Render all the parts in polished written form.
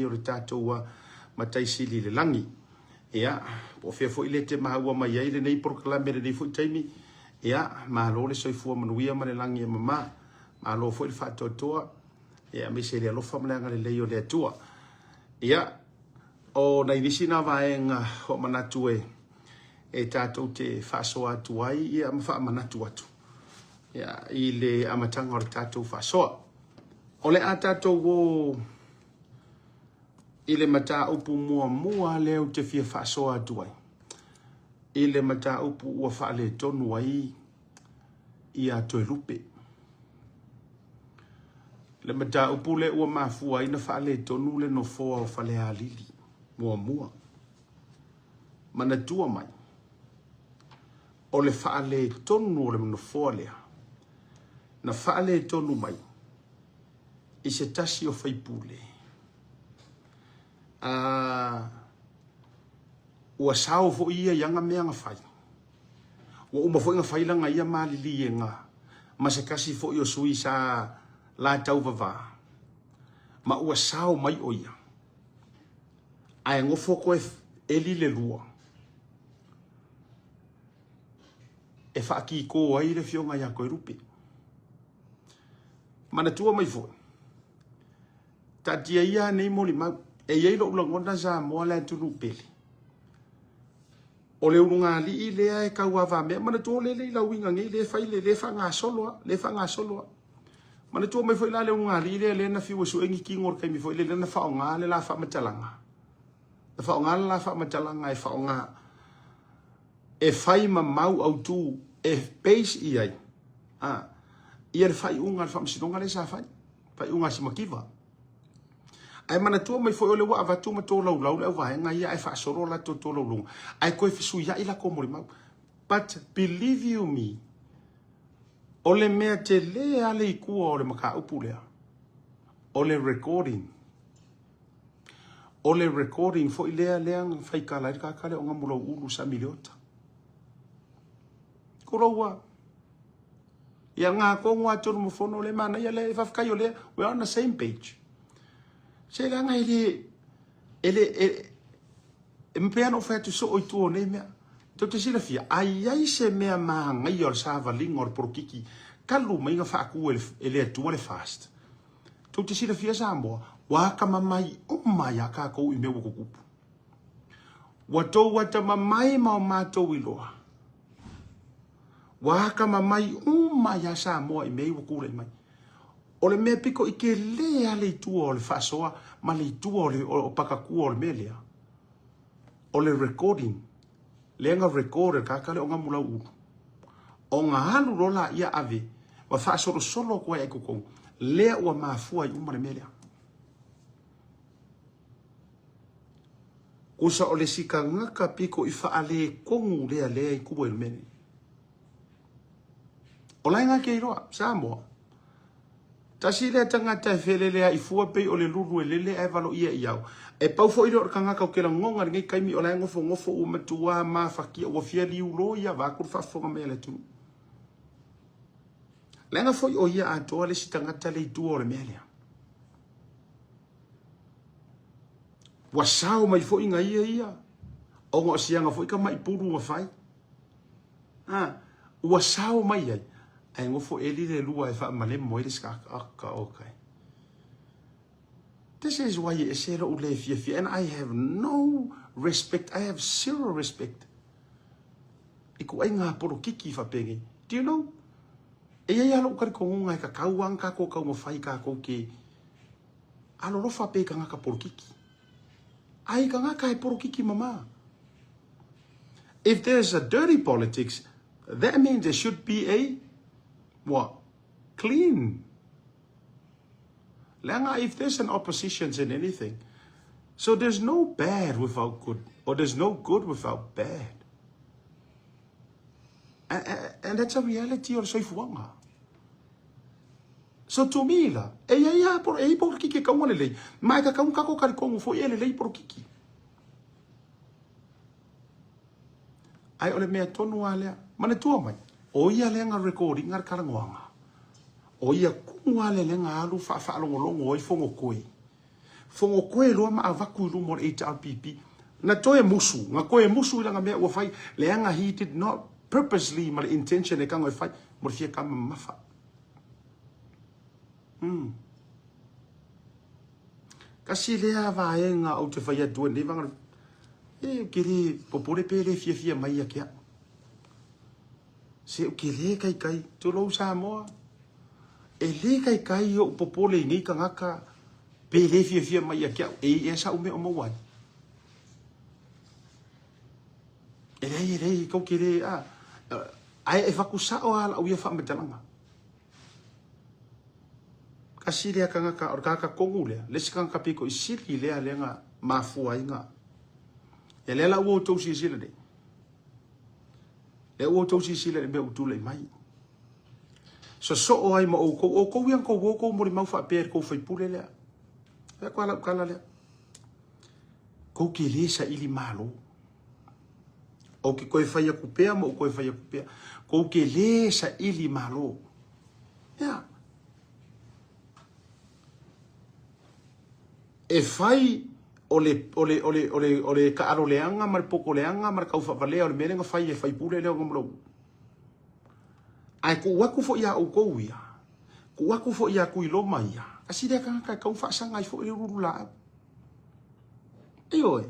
O le tatou Matai Sili i le lagi. Ia, po o fea foi le te maua mai ai lenei polokalame i lenei foi taimi, ia, malo le soifua manuia ma le lagi e mama. Malo foi le faatoatoa, ia, aemaise le alofa ma le agalelei o le Atua. Ia, o nai nisi na vaega ua manatu e e tatou te faasoa atu ai ia ma faamanatu atu ia, i le amataga o le tatou faasoa. O le a tatou o i le mataupu muamua lea ou te fia faasoa atu ai, i le mataupu ua faaletonu ai ia Toelupe. Le mataupu lea ua mafua ai na faaletonu le nofoa o Falealili muamua. Manatua mai, o le faaletonu o le nofoa lea, na faaletonu mai i se tasi o faipule a ua sao foi ia i ana mea na fai. Ua uma foi na fai lana ia maliliega ma se tasi foi o sui sa la tauvavā ma ua sao mai o ia. Ae nofo koe eli le lua e faakikō ai le afioga ia Toelupe. Manatua mai foi, taatia ia nei molimau. E i ai lou lagona Samoa le atunuu pele. O le ulugalii lea e tauavamea. Manatua o lea i lauiga nei, lea e fai le, lea e faagasolo lava, lea e faagasolo lava. Manatua mai foi la le ulugalii lea, lea na fiu e sue ni tino i le taimi foi lea, lea na faaaoga le la faamatalaga. Na faaaoga le la faamatalaga e faaaoga e fai ma mau autu e base i ai a, ia le faaiuga a le faamasinoga lea sa fai, faaiuga a Simakiva. Ae manatua mai foi o lea ua avatu ma tolaulau le auvaega ia ae faasolo latou tolaulauga ae toe fesuiai latou molimau. But believe you me, o le mea tele lava le itua o le mataupu lea, o le recording. O le recording foi lea lea na faitala ai le tagata lea o Gamulauulu Sami Leota. Koloua. Ia ngā kongo a tonu mofono le manaia le faafetai o lea we are on the same page. Se leaga e le e le e, e mapea ona ou fai atu soo i tua o nei mea. Tou te silafia, a i ai se mea manaia o le savaliga o le polokiki talu mai na faatu e le, e le Atua le fast. Tou te silafia Samoa, ua atamamai uma iā tatou i mea ua tutupu. Ua tou atamamai ma o matou iloa. Ua atamamai uma iā Samoa i mea ia ua tulai mai. O le mea pito i tele lava le itua o le faasoa ma le itua o le o pakatua o le mea lea, o le recording lea na record e le tagata lea o Gamulauulu. Ona alu loa laia ave ma faasolosolo atu ai i totonu, lea ua mafua ai uma le mea lea. Kusa o le isi tagata pito i faaletonu lea lea i tua i le mea nei. O la e na te iloa, Samoa. Tasi lea tagata e feleleai fua pei o le lulu e lele ae valoia i ao. E pau foi lea o le tagata ou te lagona i lenei taimi o la e nofonofo ua matua mafatia ua fia liulo ia vaeatu le faafofoga mai a le atunuu. Leaga foi o ia atoa le isi tagata le i tua o le mea lea. Ua sao mai foi na ia ia ona o siaga foi tamai pulu na fai. A, ua sao mai ai, ae nofo eli le lua e faamalemo ai le skaka. Aka, okay. This is why e ese lou le fiafia. And I have no respect. I have zero respect. I ituaiga polokiki faapenei. Do you know? E i ai lava lou talitonuga e tatau lava ona tatou taumafai tatou te alolofa pea i tagata polokiki. Ai tagata e polokiki mama. If there's a dirty politics, that means there should be a what? Clean. Leaga if there's an opposition in anything, so there's no bad without good, or there's no good without bad. And, and that's a reality o le soifuaga. So to me la, e i ai lava, e i ai polokiki e kaua lelei, ma e tatau ona tatou talitonu foi e lelei polokiki. Ae o le mea tonu lava lea, manatua mai, o ia lea na record ina le talanoaga. O ia kumu lava lea lea na alu faafaalogologo ai Fonotoe. Fogokoe loa ma avaku i luma o le HRPP. Na toe musu, na toe musu i lana mea ua fai, leaga he did not purposely ma le intention e tago e fai mo le fia tama mamafa. Umm. Kasi lea vaega ou te fai atu ai lenei vaega, e, ou te le popole pe le fiafia mai ia te au. Se ou te le taitai, tulou Samoa, e le taitai ou popole i nei tagata pe le fiafia mai ia te au, e i ea sa'u mea o maua ai. E leai, e leai, tou te le, a, ae e fatu sa'o lava la'u ia faamatalaga. Tasi lea tagata, o le tagata tonu lea, le isi tagata pito i sili lea lea na mafua ai na. Ia lea la ua outou silasila nei. Lea ua outou silasila i le mea ua tulai mai. Sosoo ai ma outou, outou ia na tou o tou molimau faapea i le tou faipule lea. Fai atu lava lau tala lea. Tou te le saili malo. Ou te toe fai atu pea ma ou toe fai atu pea. Tou te le saili malo. Ia. E fai o le, o le, o le, o le, o le taalo leaga ma le poto leaga ma le taufaavalea o le mea lea na fai e faipule lea o Namulau'u. Ae tuu atu foi ia outou ia, tuu atu foi ia Tuiloma ia, tasi lea tagata e tau faasaga ai foi le ulululaau. Ioe.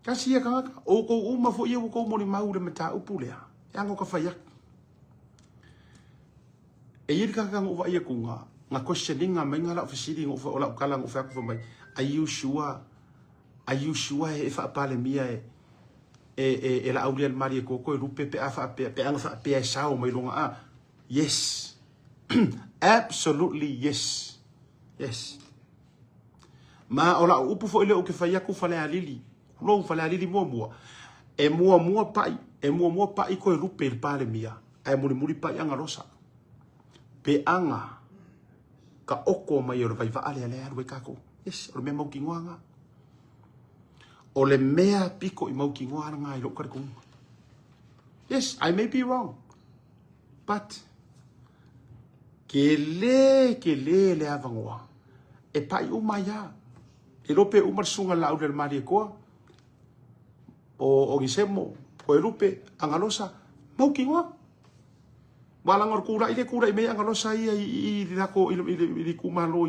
Tasi ia tagata, outou uma foi ia ua tou molimau i le mataupu lea, e ana ka fai atu. E i ai le tagata na ou vaai atu na, na question ina mai na lau fesili na o lau tala na ou fai atu fai mai, are you sure, are you sure e faa-Palemia e e e e Laaulialemalietoa Toelupe pe a faapea, pe ana faapea e sao mai lona a? Yes. Absolutely yes. Yes. Ma o lau upu foi lea ou te fai atu Falealili, tulou Falealili muamua, e muamua pai, e muamua pai Toelupe i le Palemia, ae mulimuli pai Agalosa. Pe aga ka oko mai o le vaivaa lea lea e alu ai tatou. Yes, o le mea mautinoa lena. O le mea piko i mautinoa lena i lou talitonuga. Yes, I may be wrong. But, kele, kele le avanoa. E pai uma ai lava. E iloa pe uma le susuga i le Laaulialemalietoa, o Onisemo, Koelupe, Agalosa, mautinoa. Aua leaga o le tulai lea e tulai mai ai Agalosa ia i le latou i le itumalo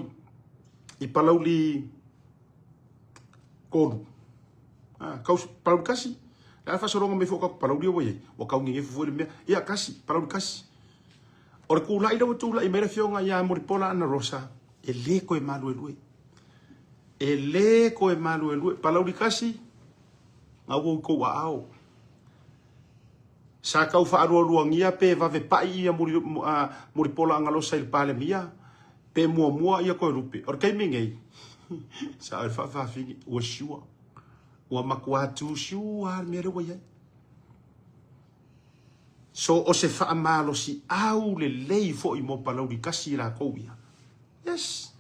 i Palauli 3. Ah, kau, Palauli 1. Le a le faasologa mai foi o tatou Palauli ia ua i ai, ua tau nenefu foi le mea. Ia, 1, Palauli 1. O le tulai lea ua tulai mai le afioga ia Mulipola Anarosa, e le toe maluelue. E le toe maluelue. Palauli 1, na ua i tou aao. Sa tau faalualuagia pe vave pai ia Mulipola Agalosa i le Palemia, pe muamua ia Toelupe. O le taimi nei, sa o le faafafine, ua sure. Ua matua too sure lava le mea lea ua i ai. So o se faamalosiau lelei foi mo Palauli 1 latou ia. Yes.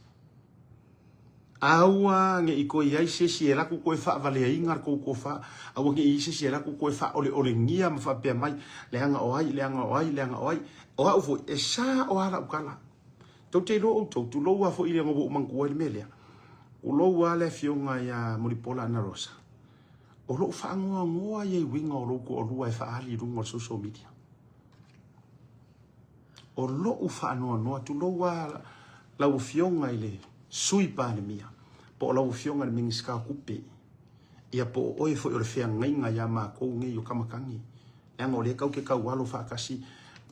Aua ne i toe i ai se isi e alu atu toe faavaleaina le tou tofa, aua ne i i ai se isi e alu atu toe faaoleolengia ma faapea mai, leaga o ai, leaga o ai, leaga o ai. O au foi, e sao lava lau tala. Tou te iloa outou, tulou lava foi leaga ua ou manatua ai le mea lea, tulou lava le afioga ia Mulipola Anarosa, o lou faanoanoa ia i uiga o lou toalua e faaali i luga o le social media. O lou faanoanoa, tulou lava lau Afioga i le Sui Palemia, po o lau Afioga i le Minisita o Tupe, ia po o oe foi o le feagaiga ia matou nei o Kamakagi, leaga o lea tatou te taualo faatasi,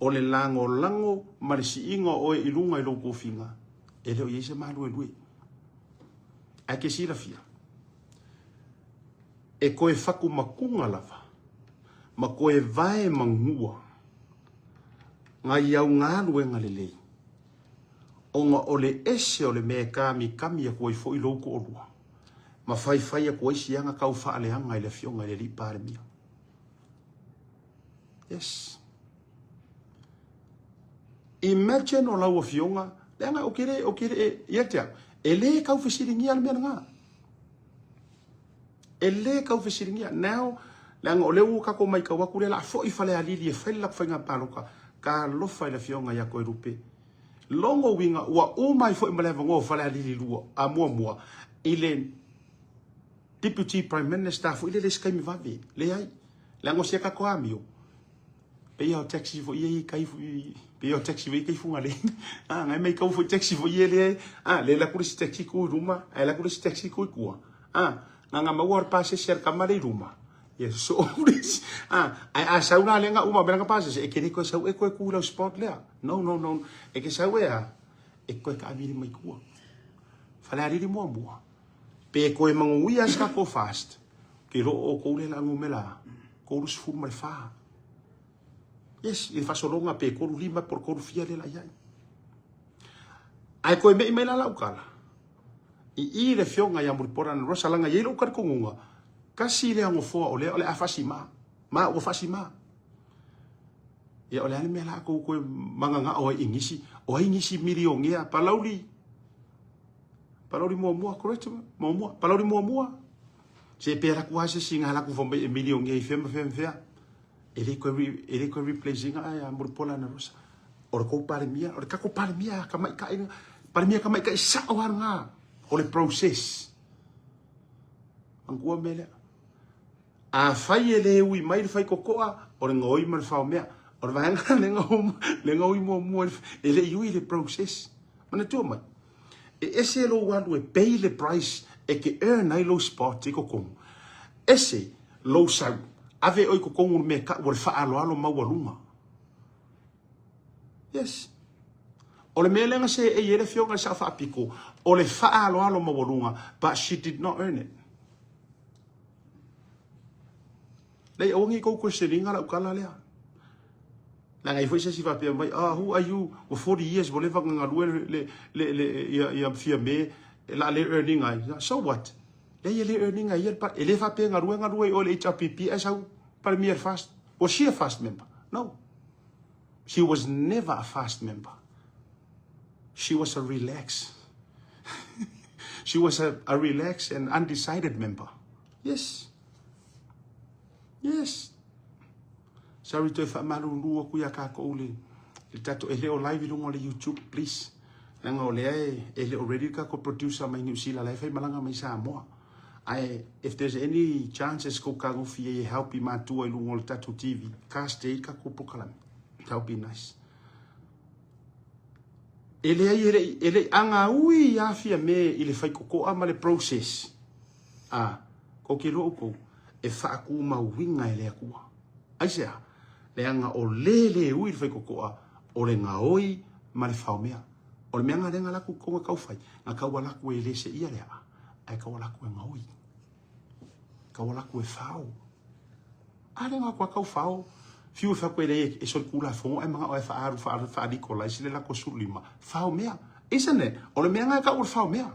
o le lagolago ma le siiga o oe i luga i lou tofiga, e le o i ai se maluelue. Ae te silafia, e toe fatumakuga lava ma toe vae magua ngai au galuega lelei, ona o le ese o le mea e kamikami atu ai foi lou toalua, ma faifai atu ai siaga tau faaleaga i le Afioga i le Alii Palemia. Yes. Imagine o lau Afioga, leaga ou te le, ou te le, ia te au, e le tau fesiligia le mea lena. E le tau fesiligia. Now, leaga o lea ua tatou matau atu lea o le a foi Falealili e fai le latou faiga palota. Talofa i le afioga ia Toelupe. Logo uiga ua uma ai foi ma le avanoa o Falealili 2 a muamua i le Deputy Prime Minister foi lele i se taimi vave. Leai. Leaga o si a tatou amio, pei o taxi foi ia i kai pei o taxi foi i kai Fugalei. Ah, ngai mai kau foi taxi foi ia le ah, le la kule si taxi ku luma, ai la kule si taxi ku kua. Ah, nga nga maua o pasese al kama le luma. Ia so ah, ai a sau la lenga uma mela pasese e kere ko sau e ko ku la spot lea. No no no. E ke sau e a e ko ka aviri mai kua. Fale ariri mua mua. Pe koe manguia se kako fast. Ke lo o kou le la ngumela. 34. Yes, i le faasologa pe 35 po o le 34 lea la i ai. Ae koe me'i mai la lau tala, i i le afioga ia Mulipola Anarosa leaga e i ai lou talitonuga, tasi lea nofoa o lea o le a faasima, ma ua faasima. Ia o le a le mea la tou toe mananao ai i nisi, o ai nisi milionea, Palauli, Palauli muamua, correct? Muamua, Palauli muamua. Se pe ala ku ase singa ala ku fomai e milionea i fea ma fea ma fea. E le koe, e le koe replace ina ai a Mulipola Anarosa. O le kou Palemia, o le kako Palemia ka mai kai, Palemia ka mai kai sao a ngā. O le process. Manatua mea lea. Afai e le ui mai le faikokoa, o le gaoi ma le faomea. O le vaega le gaoi, le gaoi muamua e le i ui le process. Manatua mai, e ese lou alu e pay le price e ke earn ai lou spot i totonu. Ese lou sau, ave oe i totonu o le mea e tau o le faaaloalo maualuga. Yes. O le mea lea na seei ai le afioga i le Sao Faapito, o le faaaloalo maualuga, but she did not earn it. Leai, aua ne i tou questioning lau tala lea. Leaga e i ai foi se isi faapea mai, ah, who are you? Ua 40 years ua leva ona galue le, le, le, ia, ia Fiame, e la le earning ai. So what? Leai, e le earning ai ia le pa, e le faapea galue, galue i o le HRPP ae sau Palemia le FAST. Was she a FAST member? No. She was never a FAST member. She was a relax. She was a, a relaxed and undecided member. Yes. Yes. Sorry toe faamalulu aku iā kākou le, le tatou e le o live i luga o le YouTube, please. Leaga o lea e, e le o ready le kākou producer mai Niu Sila, la e faimalaga mai Samoa. Ae if there's any chances kou kagofi ai e help i matua i luga o le tatou TV, cast ai le kākou polokalame. That would be nice. E leai e le i, e le i agaui ia Fiame i le faikokoa ma le process. A, kou ke lua oukou, e faakumauina e le Atua. Aisea? Leaga o le le ui le faikokoa, o le gaoi ma le faomea. O le mea na lea na laku kou na kau fai, na kau alaku e le seia le aa, ae kau alaku e gaoi. Kau alaku e fao. A lea na kua kau fao, fiu e fai e e solitulafono ae manao e faaalu faa-legalize le lako 15, fao mea. Isn't it? O le mea na e tau o le fao mea.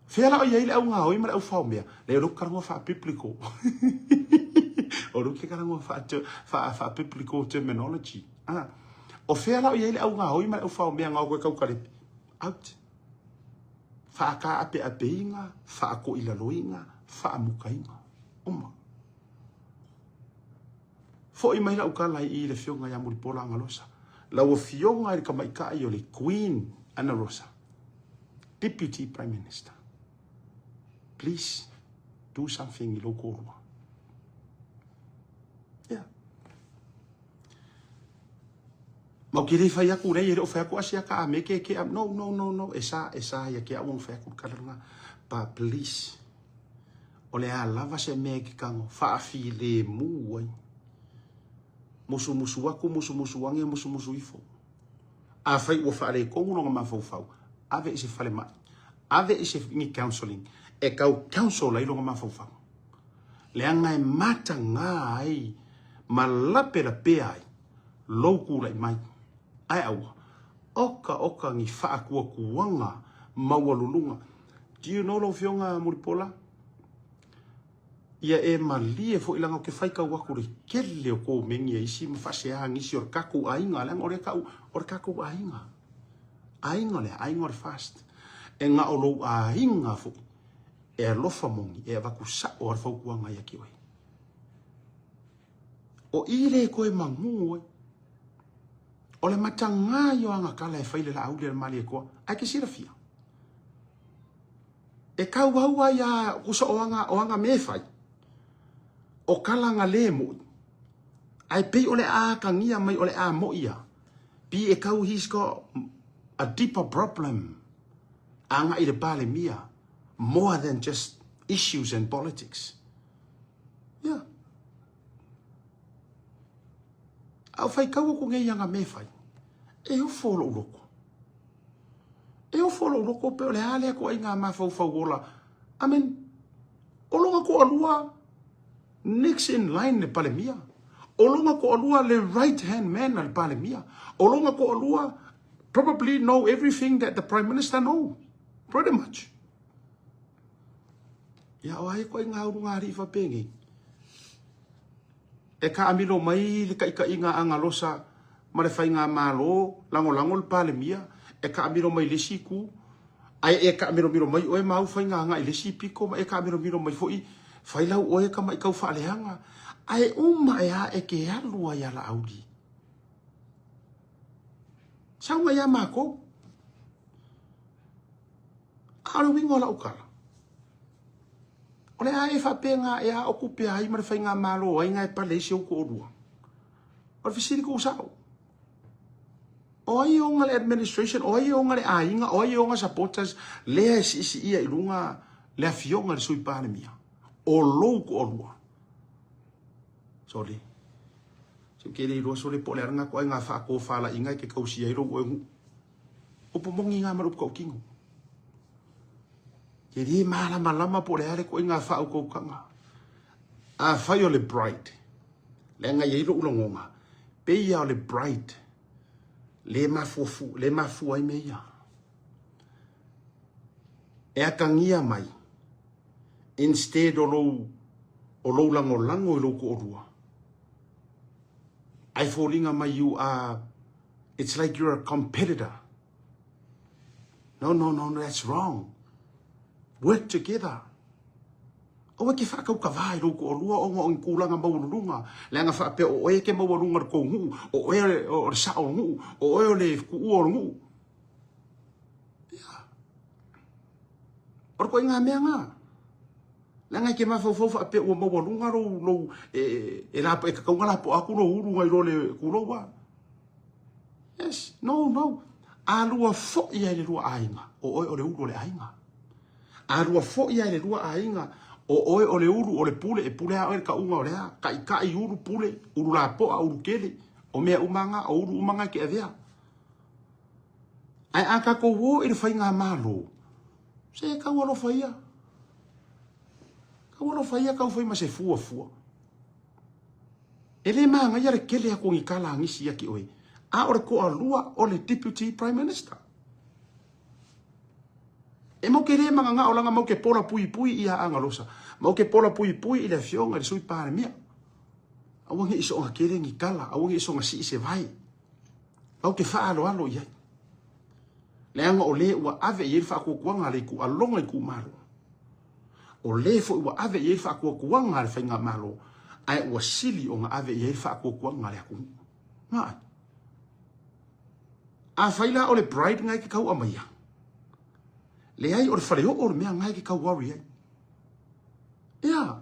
Fea la o i ai le au gaoi ma le au fao mea? Leai, o lea ou te talanoa faa-biblical. O lea ou te talanoa faa-biblical terminology. Ah. O fea la o i ai le au gaoi ma le au fao mea na o koe kau kalepe? Out. Faakaapeapeiga, faakoilaloiga, faamukaina. Uma. Foi mai lau tala i i le afioga ia Mulipola Anarosa. Lau afioga i le tamaitai o le Queen Anarosa, Deputy Prime Minister. Please do something i lou toalua. Yeah. Ma ou te le fai atu lei, e le o fai atu asia ka ame ke ke no no no no e sa e sa ia ke au fai atu kala nga. But please o le a lava se mea e ke kango faafilemu ai. Musumusu aku, musumusu ange, musumusu ifo. Afai ua faaletonu lona mafaufau, ave i se falemai, ave i se ni counseling e tau counsel ai lona mafaufau. Leaga e mataga ai ma lapelapea ai lou tulai mai. Ae aua, oka oka ni faatuatuaga maualuluga. Do you know lau Afioga Mulipola? Ia e malie foi leaga ou te faitau atu i le tele o komeni a isi ma faasea nisi o le tatou aiga, leaga o lea tau o le tatou aiga. Aiga lea, aiga o le FAST. E na o lou aiga foi e alofa moni e avatu sao a le fautuaga ia te oe. O i le toe magū ai. O le matagā ia o Agakala e fai le Laauli a le Malietoa, ae ke silafia. E kauau ai a uso o aga, o aga me fai. O kala nga le moi. Ae pei o le a akagia mai o le a moi ia. Pi e kau he's got a deeper problem. Aga i le Palemia. More than just issues and politics. Yeah. A o faitau aku nei aga me fai, e ofo lou loko. E ofo lou loko pe o le a lea koaiga mafaufau ola. I mean, o lona toalua next in line le Palemia. O lona toalua le right hand man a le Palemia. O lona toalua probably know everything that the Prime Minister know. Pretty much. Ia, o ai koaiga uluga alii faapenei. E kaamilo mai le taitaiga a Agalosa ma le Faigamalo Lagolago le Palemia, e kaamilo mai le isi itu, ae e kaamilomilo mai oe ma au faiga agai le isi pito ma e kaamilomilo mai foi fai lau oe tama'i tau faaleaga. Ae uma e a e ke alu ai a Laauli. Sau mai ia makou. A o le uiga o lau tala, O le a e faapea e a o kupe ai ma le faigamalo ai nga e pale ai si ou toalua. O le fesili kou sao. O ai e ona le administration, o ai e ona le aiga, o ai e ona supporters lea e siisiia i luga le afioga i le Sui Palemia. O lou toalua. Sole. Se ke le iloa sole po o le a lena ituaiga faatofalaiga e te tausia ai lou oe nuu. Upu moni nga ma le upu tautino. E le malamalama po o le a le ituaiga faautautaga. Afai o le bride, leaga e i ai lou lagona, pei lava o le bride le mafuafu, le mafua ai mea ia. E atagia mai, instead o lou, o lou lagolago i lou toalua, ae foliga mai you are, it's like you're a competitor. No, no, no, no, that's wrong. Work together. Aua ke whaakaukawā i lou toalua ona o ni tulaga maualuluga, leaga faapea o oe e ke maualuga o le tou nuu, o oe o le sao o le nuu, o oe o le tuua o le nuu. Ia. O le ituaiga mea na. Leaga e ke mafaufau faapea ua maualuga lou, lou, e, e, e, e tatau ona lapoa atu lou ulu nai lo le tulou a. Yes, no, no. A lua foi ai le lua aiga, o oe o le ulu o le aiga. A lua foi ai le lua aiga, o oe o le ulu o le pule, e pule a oe le kauga o le a, taʻitaʻi ulu pule, ulu lapoa, ulu kele, o mea uma nga, o ulu uma nga e ke avea. Ae a tatou o i le faigamalo, se tau alofa ia. Tau alofa ia tau fai ma se fuafua. E le manaia le kele atu o ni tala a nisi ia te oe, a o le toalua o le Deputy Prime Minister. E mau ke le magagao leaga mau ke pola puipui ia Agalosa, mau ke pola puipui i le afioga i le Sui Palemia. Aua ne i soona kele ni tala, aua ne i soona sii se vae. Mau ke faaaloalo i ai. Leaga o le ua ave i ai le faatuatuaga a le itu, a lona itumalo. O le foi ua ave i ai le faatuatuaga a le Faigamalo, ae ua sili ona ave i ai le faatuatuaga a le atunuu. Na ai. Afai la o le bride nga e ke tau aumaia, leai o le faleoo le mea nga e ke tau worry ai. Ia,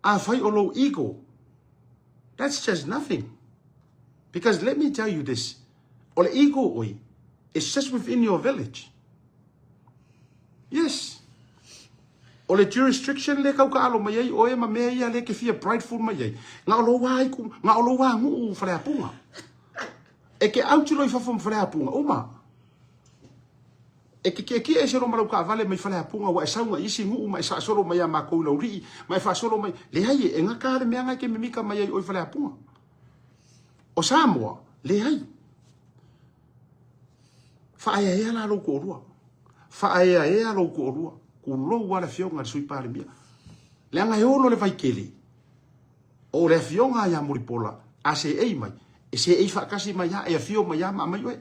afai o lou ego, that's just nothing. Because let me tell you this, o le ego oi, it's just within your village. Yes. O le jurisdiction le kau kaalo mai ai oe ma mea ia le ke fia prideful mai ai. Nga o lou ai ku, nga o lou nuu Faleapuga. E ke autilo i fafo ma Faleapuga, uma. E ke kiekie ese lo ma lau kaavale mai Faleapuga ua e sau nga isi nuu ma e saasolo mai a makou i Laulii, ma e faasolo mai. Leai e, e gata le mea nga e ke mimika mai ai oe i Faleapuga. O Samoa, leai. Faaeaea la lou toalua. Faaeaea lou toalua. Tulou lava le afioga i le Sui Palemia. Leaga e olo le vaikele o le afioga ia Mulipola a seei mai, e seei faatasi mai lava, e afio mai lava ma aumai oe.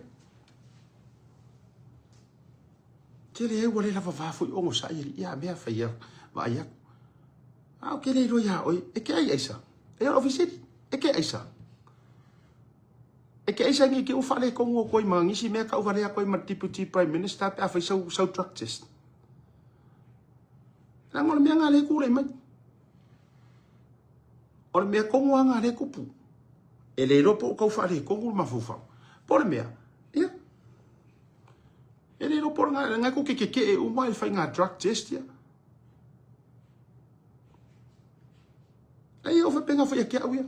Tele ai ua le lava va foi onosai alii a mea fai a vaai atu. A ou te le iloa ia oe, e te ai aisa. E o le ofisili, e te aisa. E te aisa nei te ua faaletonu atu ai ma nisi mea tau valea atu ai ma le Deputy Prime Minister pe a fai sau, sau drug test. Leaga o le mea lena lea e tulai mai. O le mea tonu lava lena lea e tupu. E le iloa po o tau faaletonu le mafaufau. Po o le mea, ia, e le iloa po o lena, lena tou te tetee uma i le faiga drug test ia. Ai, o faapena foi ia te au ia.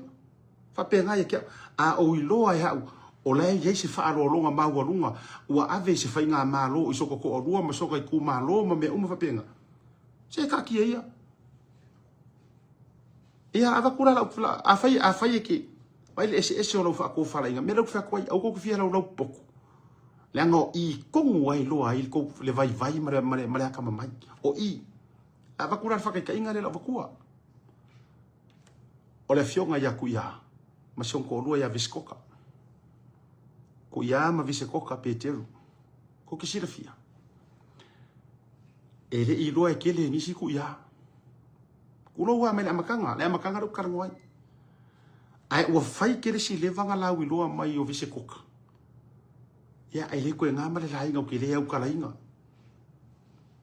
Faapena ia te au. A ou iloa e au, o la e i ai se faaaloaloga maualuga ua ave i se faigamalo i sota toalua ma sota itumalo ma mea uma faapena, se taatia ia. Ia, avatu la lau, afai, afai e te vaai le eseese o lau faatofalaiga, mea lea ou te fai atu ai, aua tou te fia laulau popoto. Leaga o i tonu ai loa ai le vaivai ma le, ma le, ma le atamamai. O i. Avatu la le faataitaiga lea lau avatua. O le afioga ia Kuia ma si ona toalua ia Visikoka. Kuia ma Visekoka Peteru. Kou te silafia. E le i iloa e kele e nisi Kuia. Kulou lava mai le amataga, le amataga lea ou talanoa ai. Ae ua fai tele si leva na lauiloa mai o Visekoka. Ia, e le toe na ma le laina ou te le aukalaina.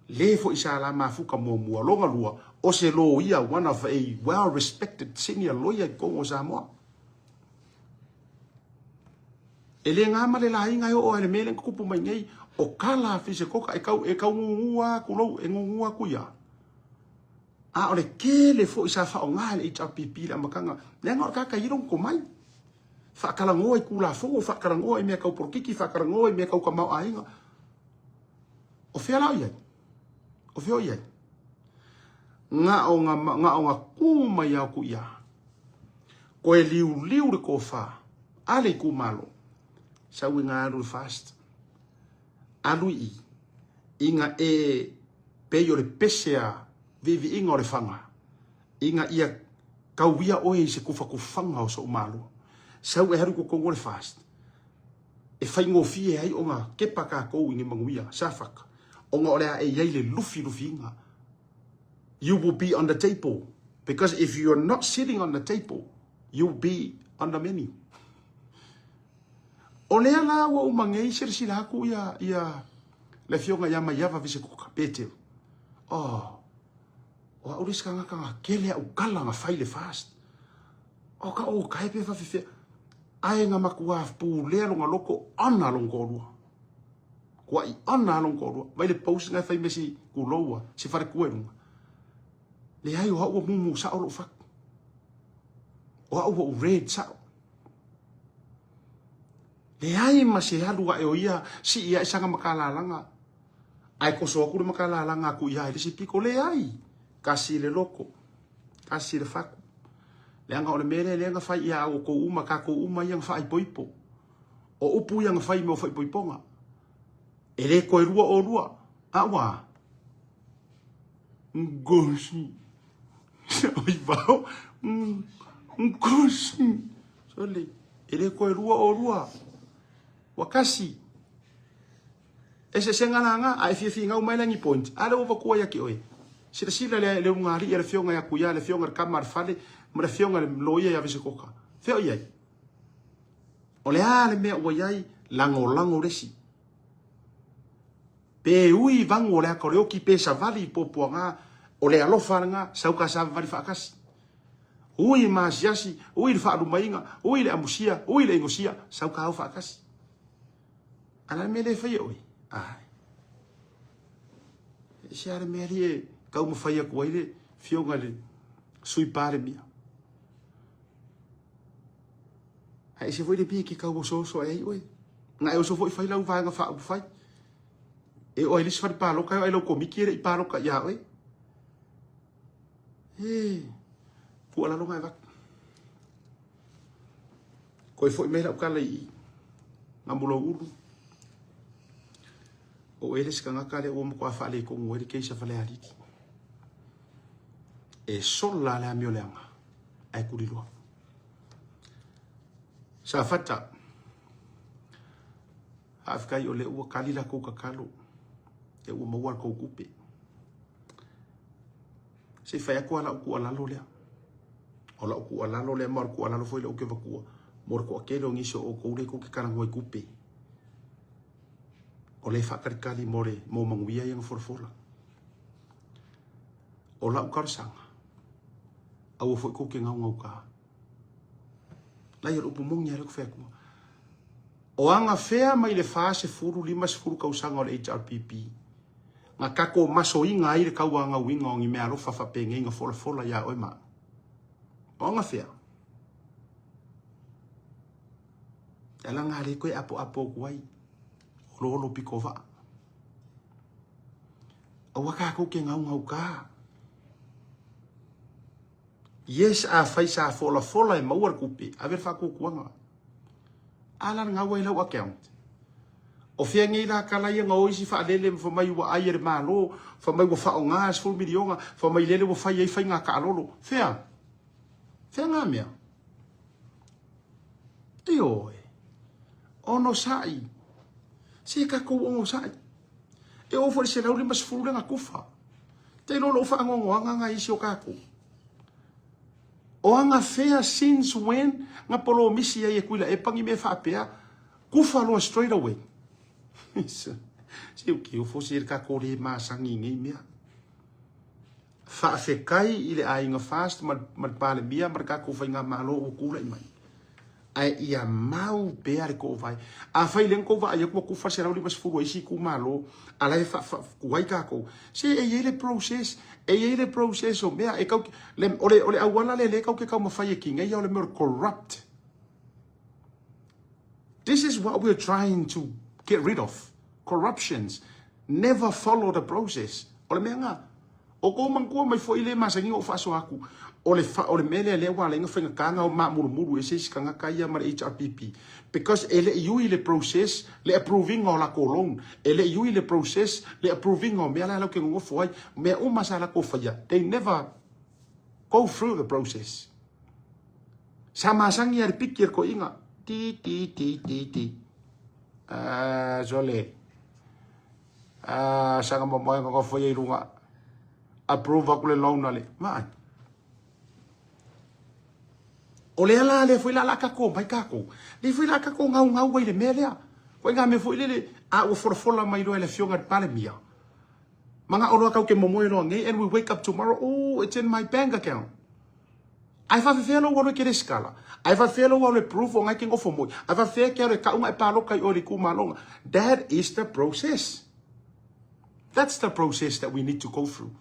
Le foi sa la mafuta muamua. Lona lua, o se loia, one of a well respected senior lawyer i totonu o Samoa. E le na ma le laina e oo ai le mea lea na tutupu mai nei, o tala a Fisekoka e tau, e tau gugu lava tulou, e gugu atu ia. A o le tele foi sa faaaoga e le HRPP i le amataga, leaga o le tagata e i ai lona tomai. Faatalanoa i Tulafono, faatalanoa i mea tau polokiki, faatalanoa i mea tau tamaoaiga. O fea la o i ai? O fea o i ai? Na o na, na o na kū mai ao ku ia. Koe liuliu le tofa a le itumalo. Sau i ngā alu le fast. Alu i i nga e pei o le pese a viiviiga o le faga ina ia tauia oe i se kufakufaga o sou malo. Sau e alu i totonu o le fast. E faigofie ai ona kepa tatou i ni manuia, Safaka, ona o le a e i ai le lufilufiina. You will be on the table because if you are not sitting on the table, you will be on the menu. O lea la ua uma nei silasila atu ia, ia le afioga ia Maiava Visekuka, Petero. Oh, o au le isi tagata na kele au tala na fai le fast. O ka o kae pe faafefea. Ae na matua pulea lona loto ona lona toalua. Kuai ona lona toalua. Vai le post na fai me si kuloua, si faletua i luga. Leai o au ua mumu sao lou fatu. O au ua ou red sao. Leai ma se alu ae o ia sii ae sana makalalaga. Ae koso atu le makalalaga atu ia i le isi piko. Leai, kasi le loko, kasi le fatu. Leaga o le mea lea lea na fai ia outou uma, tatou uma ia na faaipoipo. O upu ia na fai mo faaipoipoga. E le toe lua olua. A ua? Ngosi. Oi vao. Ngosi. Sole. E le toe lua olua. Ua kasi. Eseesega la na, a e fia finau mai la ni point, a lea ua avatua ia te oe. Silasila le, le ulugalii a le afioga ia Kuia, le afioga i le tama a le fale, ma le afioga i le loia ia Vesekoka. Fea o i ai? O le a le mea ua i ai, lagolago le isi. Pe ui vagu o le ata o le oki, pe savali i puapuaga, o le alofa lena, sau ka savavali faatasi. Ui i maasiasi, ui i le faalumaina, ui i le amusia, ui i le inosia, sau ka au faatasi. A le mea lea e fai e oe? Ai. E se a le mea li e taumafai atu ai le fioga i le Sui Palemia. Ae ese foi le mea e te tau osooso ae ai oe. Na e oso foi fai lau vaega faaupufai. E oo ai le isi fale palota, e oo ai lau komiti e le i palota ia oe. E, tuualalo na e avatu. Koe foi mai lau tala i Gamuloulu. O oe le isi tagata lea ua matua faaletonu ai le case a Falealili. E sola le amioleaga ae tuliloa. Safata, faafetai o lea ua tali la tou tatalo, lea ua maua la tou tupe. Se i fai atu lava lau tuualalo lea. O lau tuualalo lea ma o le tuualalo foi lea ou te avatua. Mo le toatele o nisi o outou lea tou te talanoa i tupe, o lea e faatalitali mo le mo manuia ia na folafola. O lau talosaga, aua foi tou te gaugauta. Lai o le upu moni lava lea ou te fai atua. O agafea mai le 40, 50 tausaga o le HRPP, na tatou masoina ai le tauanauina o ni meaalofa faapenei na folafola ia oe ma au. O agafea? E ala ngā le koe apoapo atu ai, oloolo piko vaa. Aua kākou ke ngaungaukā. Yes, afai sa folafola e maua le tupe, ave le faatuatuaga. A la le gau ai lau account. O fea nei la tala ia na o isi faalele ma fai mai ua ai e le Malo, fai mai ua faaaoga le 10 miliona, fai mai lele ua fai ai faiga taalolo. Fea? Fea ngā mea? Ioe. Onosai. Se tatou onosai. E oo foi i le 150 lea na tufa. Te iloa lou faanoanoaga na isi o tatou. O agafea since when na polomisi ai e Tuilaepa ni mea faapea, kufa loa straight away. Se u ke ofo se le tatou le masani i nei mea. Faafetai i le aiga FAST ma le Palemia ma le tatou faigamalo ua tulai mai. Ae ia mau pea le toovae. Afai lea na tou vaai atu ua tufa le 150 a isi itumalo, a la e tuai tatou. Se e i ai le process, e i ai le process o mea. E kau, le, o le, o le auala lea lea kau ke taumafai e kineia o le mea o le corrupt. This is what we're trying to get rid of. Corruptions. Never follow the process. O le mea nga, o kou manatua mai foi le masani ona ou faasoa atu, o le, o le mea lea lea ua ala ai ona faigata ona maamulumulu ese isi tagata ia ma le HRPP because e le i ui le process le approve ina o latou loan, e le i ui le process le approve ina o mea la latou te nonofo ai, mea uma sa latou faia, they never go through the process. Sa masani a le piki e le toeaina, ti ti ti ti ti. Ah, sole. Ah, saga momoe nonofo ia i luga. Approve aku le loan a le. Vaai. O lea la lea foi la la tatou mai tatou. Lea foi la tatou gaugau ai le mea lea. Koe ngā mea foi lele a ua folafola mai loa e le afioga i le Palemia. Mana'o loa kau ke momoe loa nei and we wake up tomorrow, oh, it's in my bank account. Ae faafefea lou alu e ke resitala? Ae faafefea lou alu e proof o ngai ke nofo moi? Ae faafefea ke alu e kau nga e paloka i oe le itumaloga? That is the process. That's the process that we need to go through.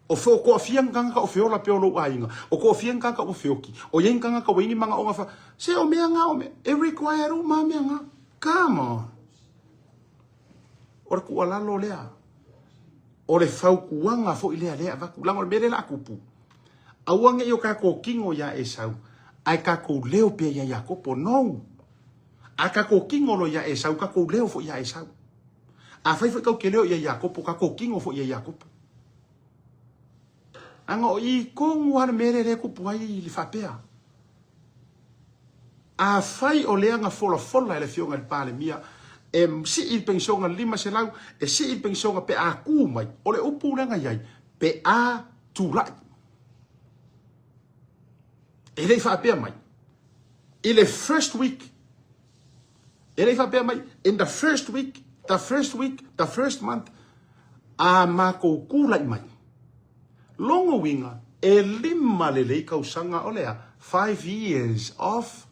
O fe o toafia ni tangata o feola pea o lou aiga. O toafia ni tangata ua feoki. O iai ni tangata ua i ni manaoga fa... Se o mea nga o mea. E require uma mea nga. Come on. O le tuualalo lea. O le fautuaga foi lea lea avatu. Leaga o le mea lea la a tupu. Aua ne i o tatou tino iā Esau, ae tatou leo pea iā Iakopo. No! A tatou tino loa iā Esau, tatou leo foi iā Esau. Afai foi tatou te leo iā Iakopo, tatou tino foi iā Iakopo. Leaga o i tonu lava le mea lea e tupu ai le faapea. Afai o lea na folafola e le Afioga i le Palemia e sii le penisiona 500, e sii le penisiona pe a tu mai, o le upu lea na i ai, pe a tulai. E le i faapea mai, i le first week, e le i faapea mai, in the first week, the first week, the first month, a matou tulai mai. Lona uiga, e lima lelei kausaga o le a? Five years of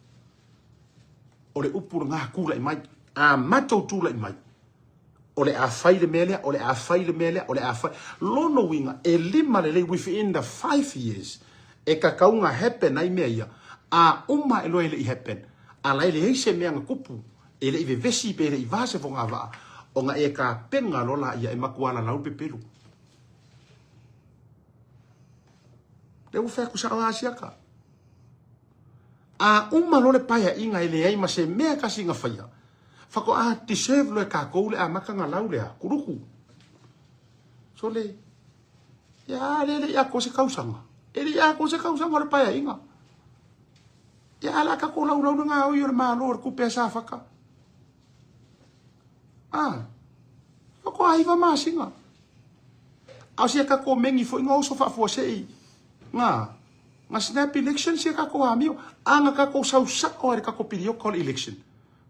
o le upu lena tulai mai. A matou tulai mai, o le a fai le mea lea, o le a fai le mea lea, o le a fai. Lona uiga, e lima lelei within the five years e tatau ona happen ai mea ia. A uma ae loa e le i happen, a la e leai se mea na tupu, e le i vevesi pe le i va se fogavaa, ona e tapena loa laia e matua lalau le pepelu. Lea ua fai atu sao lava Asiata. A uma loa le paeaiga e leai ma se mea e tasi na faia, faatoa deserve loa e tatou le amataga lau lea, kuluku. Sole, ia lea e le i atoa se tausaga. E le i atoa se tausaga o le paeaiga. Ia a la tatou laulau le gaoi o le Malo o le tupe a Safata. A, faatoa 9 masina. A o si a tatou meni foi na oso faafuasei, na. Na snap election si a kakou amio. A na kakou sau sa'o lava i le kakou pilioka o le election.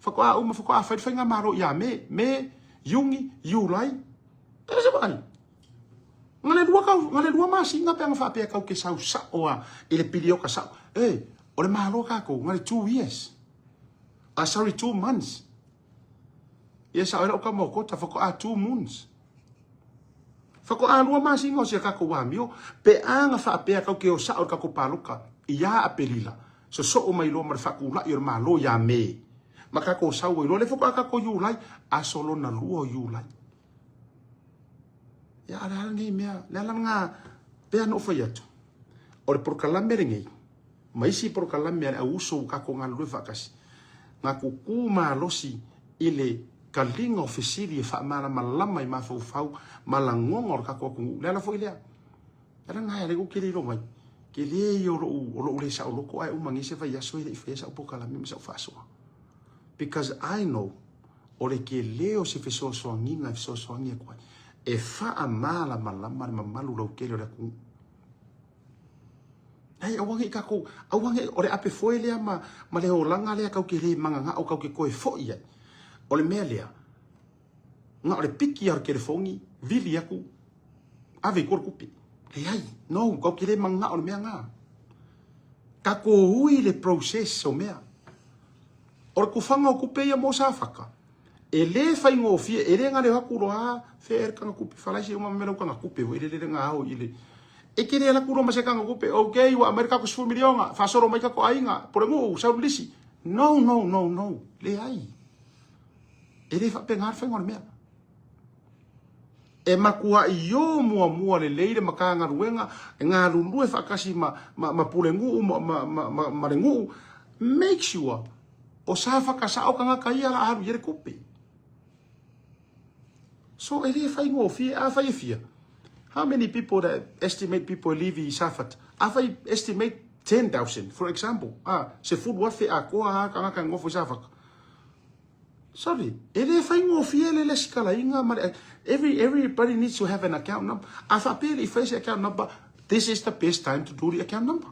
Faatoa uma faatoa fai le faigamalo ia Me, Me, Iuni, Iulai. E le se vaai. Na le lua kau, na le lua masina pe ana faapea kau ke sau sa'o a i le pilioka sa'o. E, o le Malo kakou, na le 2 years. Ah, sorry, 2 months. Ia sa'o ai la'u tama o Kota, faatoa 2 moons. Faatoa 2 masina o si a kakou amio, pe a na faapea kau ke o sa'o i le kakou paloka ia Aperila, sosoo mai loa ma le faatula'i o le Malo ia Me, ma kakou sau ai loa, lea faatoa kakou Iulai, aso lona lua o Iulai. Ia, a o le a lenei mea? Le ala lena, pei ona ou fai atu, o le polokalame lenei, ma isi polokalame a le au uso ua kakou galulue faatasi, na kukū malosi i le taliga o fesili e faamalamalama i mafaufau ma lagona o le tatou atunuu. Le ala foi lea. Le ala lena e ala ai ou te le iloa mai. Tele ia o lou, o lou le saoloto ae uma nei se vaiaso e le i faia sau polokalame ma sau faasoa. Because I know o le tele o se fesoasoaniga e fesoasoani atu ai e faamalamalama le mamalu lautele o le atunuu. Ai, aua nei tatou, aua nei, o le ape foe lea ma, ma le olaga lea kau te le mananao kau te toe foi ai. O le mea lea, na o le piki lava o le telefoni, vili atu, ave i tua le tupe. Leai, no, kau te le mananao i le mea na. Tatou ui le process o mea. O le tufaga o tupe ia mo Safata, e le faigofie, e le gale atu loa, ah, fea le taga tupe, falai se uma me lau taga tupe foi lele le ga ao i le. E te le ala atu loa ma se taga tupe, ok, ua aumai le tatou 10 miliona, faasolo mai tatou aiga, Pulenuu, sau le lisi. No, no, no, no, leai. E le faapena le faiga o le mea. E matuai io muamua lelei le Matagaluega e galulue faatasi ma, ma, ma Pulenuu ma, ma, ma, ma, ma le nuu. Make sure o Safata sao tagata ia la alu i ai le tupe. So e le faigofie, afai e fia. How many people that estimate people live i Safata? Afai estimate 10,000 for example. Ah, 10,000 atoa a tagata e nofo i Safata. Sorry, e le faigofie le lesitalaina ma le everybody needs to have an account number. A faapea e le i faia se account number, this is the best time to do the account number.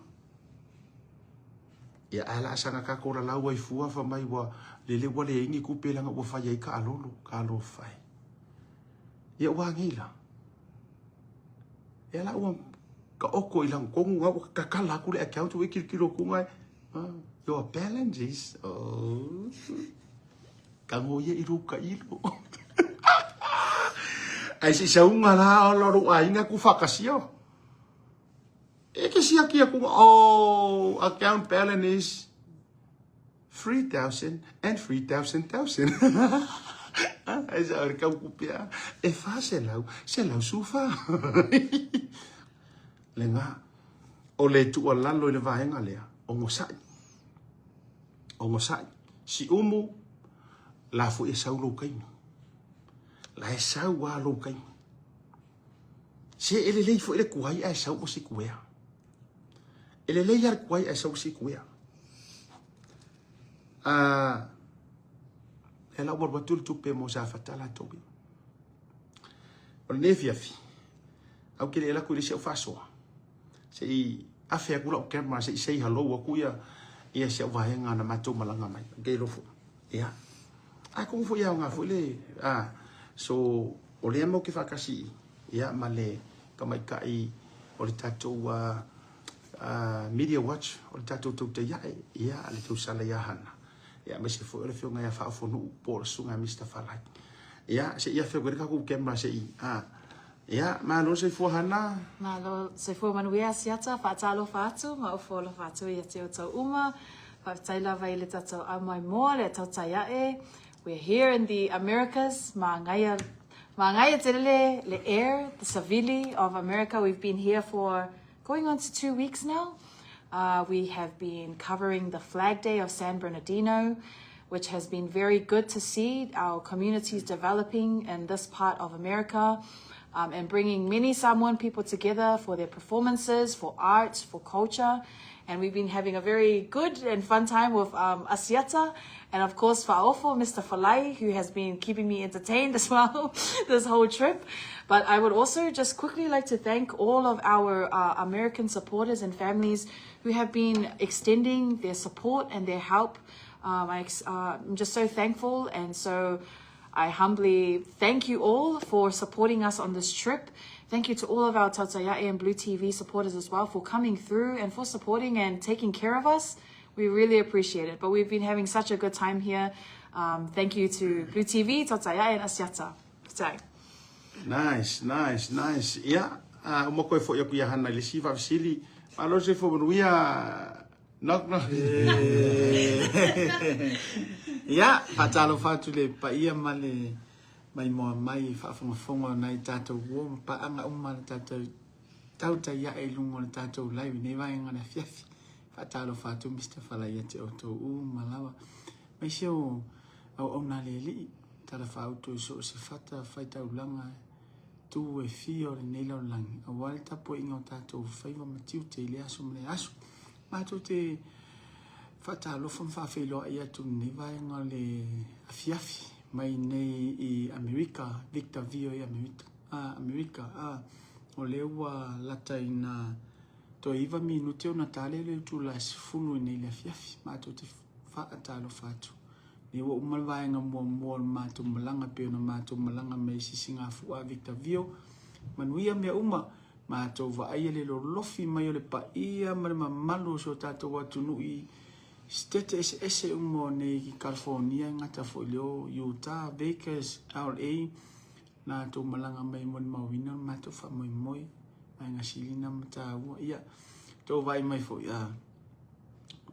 Ia ae la saga tatou lalau ai fua fa mai ua lele ua leai ni tupe leaga ua fai ai kaalolo, talofa e. Ia ua agei la. Ia la ua taoto i lagatonu na ua tatala atu le account ua e tilotilo atu na ah, your balance is oh. Tago ia i lou tailo. Ae se i sauga la o lou aiga ku faatasia. E ke siaki aku, oh, account balance is 3,000 and 3,000 thousand. Ai sa ore kau kupea, e fa selau, selau sufa. Lena, o le tuualalo i le vaega lea, onosai. Onosai. Siumu, la foi e sau lou taimi. La e sau lava lou taimi. Se e lelei foi le tuai ae sau ua sikuea. E lelei lava le tuai ae sau ua sikuea. Ah, lea la ua alu atu le tupe mo Safata latou ia. O lenei afiafi, au ke le alu atu i le isi au faasoa. Se i afe atu lau camera se i say hello atu ia ia si au vaega na matou malaga mai. Okay, lofo. Ia. Atonu foi e aoga foi le a so o lea matou te faatasi ia ma le tamaitai o le tatou uh, uh, media watch o le tatou tautaiae ia le tausala ia Hana ia aemaise foi o le afioga ia Faaofonuu po o le susuga Mr Falai ia se i afio atu ai le tatou camera se i a ia malo soifua Hana. Malo soifua manuia Asiata, faatalofa atu ma ofo alofa atu ia te outou uma. Faafetai lava i le tatou aumaimoa le tautai ae. We're here in the Americas, māngaia, māngaia telele le air, the savili of America. We've been here for going on to 2 weeks now. We have been covering the Flag Day of San Bernardino, which has been very good to see our communities developing in this part of America and bringing many Samoan people together for their performances, for art, for culture. And we've been having a very good and fun time with um, Asiata and of course Fa'ofo, Mr. Falai, who has been keeping me entertained as well this whole trip. But I would also just quickly like to thank all of our uh, American supporters and families who have been extending their support and their help. Um, I, uh, I'm just so thankful and so I humbly thank you all for supporting us on this trip. Thank you to all of our Tatayae and Blue TV supporters as well for coming through and for supporting and taking care of us. We really appreciate it. But we've been having such a good time here. Um, thank you to Blue TV, Tatayae and Asiata. So. Nice, nice, nice. Ia, uh, uma koe foi aku ia hana i le si faafesili. Malo se fo manuia. Knock, knock. Ia, faatalofa atu i le paia ma le maimoa mai i faafogafoga o nai tatou uo ma paaga uma a le tatou tautai ae i luga o le tatou live i nei vaega o le afiafi. Faatalofa atu Mister Falai ia te outou uma lava. Aemaise o auauna a le Alii, talafaauto i so o se fata faitaulaga tu e fia o lenei lalolagi, aua le tapuaiga o tatou faiva ma tiute i lea aso ma lea aso. Matou te faatalofa ma faafeiloai atu i lenei vaega o le afiafi mai nei i Amerika, Victor Vio i Amerika, ah, Amerika, ah, o lea ua lata ina toe iva minute ona ta lea i le itula e 10 i nei le afiafi. Matou te faatalofa atu. Nei ua uma le vaega muamua o le matou malaga pei ona matou malaga mai i Sisigafua a Victor Vio. Manuia mea uma, matou vaaia le lolofi mai o le paia ma le mamalu o si o tatou atunuu i sitete eseese uma o nei i California e gata foi i leo Utah, Vegas, LA, matou malaga mai e molimauina le matou faamoemoe, vaega silina ma taua. Ia, tou vaai mai foi, a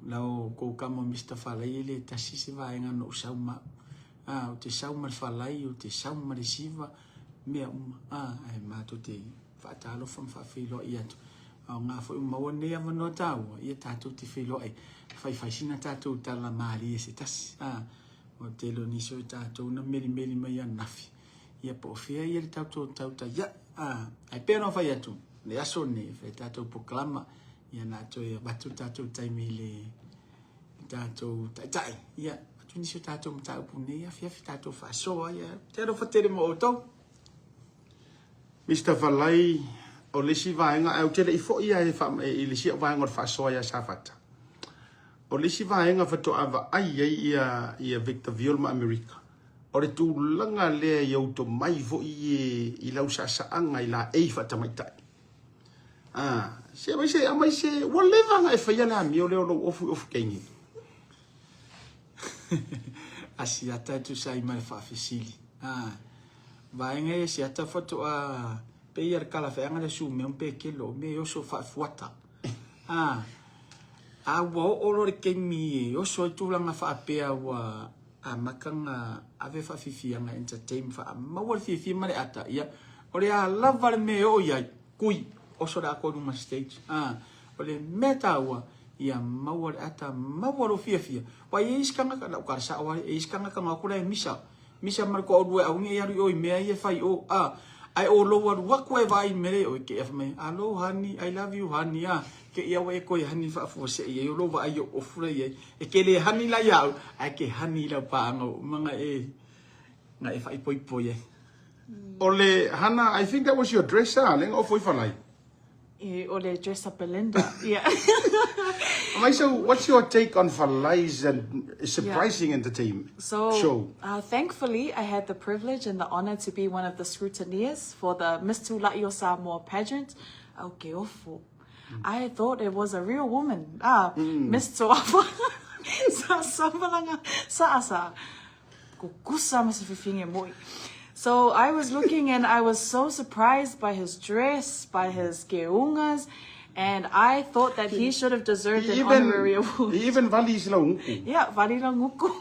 lau kou kama Mister Falai e le tasi se vaega na ou sau ma au. A, ou te sau ma le falai, ou te sau ma le siva, mea uma. A, ae matou te faatalofa ma faafeiloai atu. Aoga foi ua maua lenei avanoa taua, ia tatou te feiloai, faifai sina tatou tala malie se tasi. A, o le tele o nisi o i tatou na melimeli mai ananafi, ia po o fea ia le tatou tautaia'i. A, ae pei ona fai atu, le aso lenei e fai tatou polokalama, ia na toe avatu le tatou taimi i le tatou taitai. Ia, avatu nisi o tatou mataupu nei afiafi tatou faasoa, ia, te alofa tele mo outou. Mister Falai, o le isi vaega, ae ou te le i foi lava i le isi vaega o le faasoa ia Safata. O le isi vaega faatoa vaai ai ia, ia Victor Viol ma Amerika, o le tulaga lea i ou tomai foi i, i lau saasaaga i laei faatamaitai. Ah, se aumai se, aumai se, ua leva ona e faia le amio lea o lou ofu i ofu keini. Asiata e tusa ai ma le faafesili. Ah, vaega ia asiata faatoa pei ia le kalafeaga le sumeo ma pekelo, o mea e oso faafuata. Ah, a ua oo loa le taimi e oso ai tulaga faapea ua amata ona ave faafiafiaga entertain faamaua le fiafia ma le ata, ia, o le a lava le mea e oo i ai, kui, oso le atoa i luga stage. Ah, o le mea taua, ia maua le ata, maua lou fiafia. Aua e i ai isi tagata, lau tala sao lava, e i ai isi tagata na o atu la e misa, Misa ma le toalua e auina e alu i o i mea ia e fai i o, a, ae o lou alu atu e vaai i mea lea i o, e te fai mai, Alo honey, I love you honey, a, te ia ua e toe honey faafuasei ai o lou vaai i ou ofu la i ai. E te le honey la ia au, ae ke honey i lau paaga ua uma na e, na e faaipoipo i ai. O le hana, I think that was your dress a, lea na ofo i Falai. E, o le dress up Belinda. Yeah. Amai, so what's your take on Falai's and surprising yeah. entertainment so, show? Thankfully, I had the privilege and the honor to be one of the scrutineers for the Miss Tula'i o Samoa pageant. Au ke ofo. I thought it was a real woman. Ah, mm. Miss Tuafa. sa sambalanga sa asa. Kukusa ma se fifinge moi. So I was looking and I was so surprised by his dress, by his keungas, and I thought that he should have deserved an even, honorary award. He even vali i lau nguku. Yeah, vali lau nguku.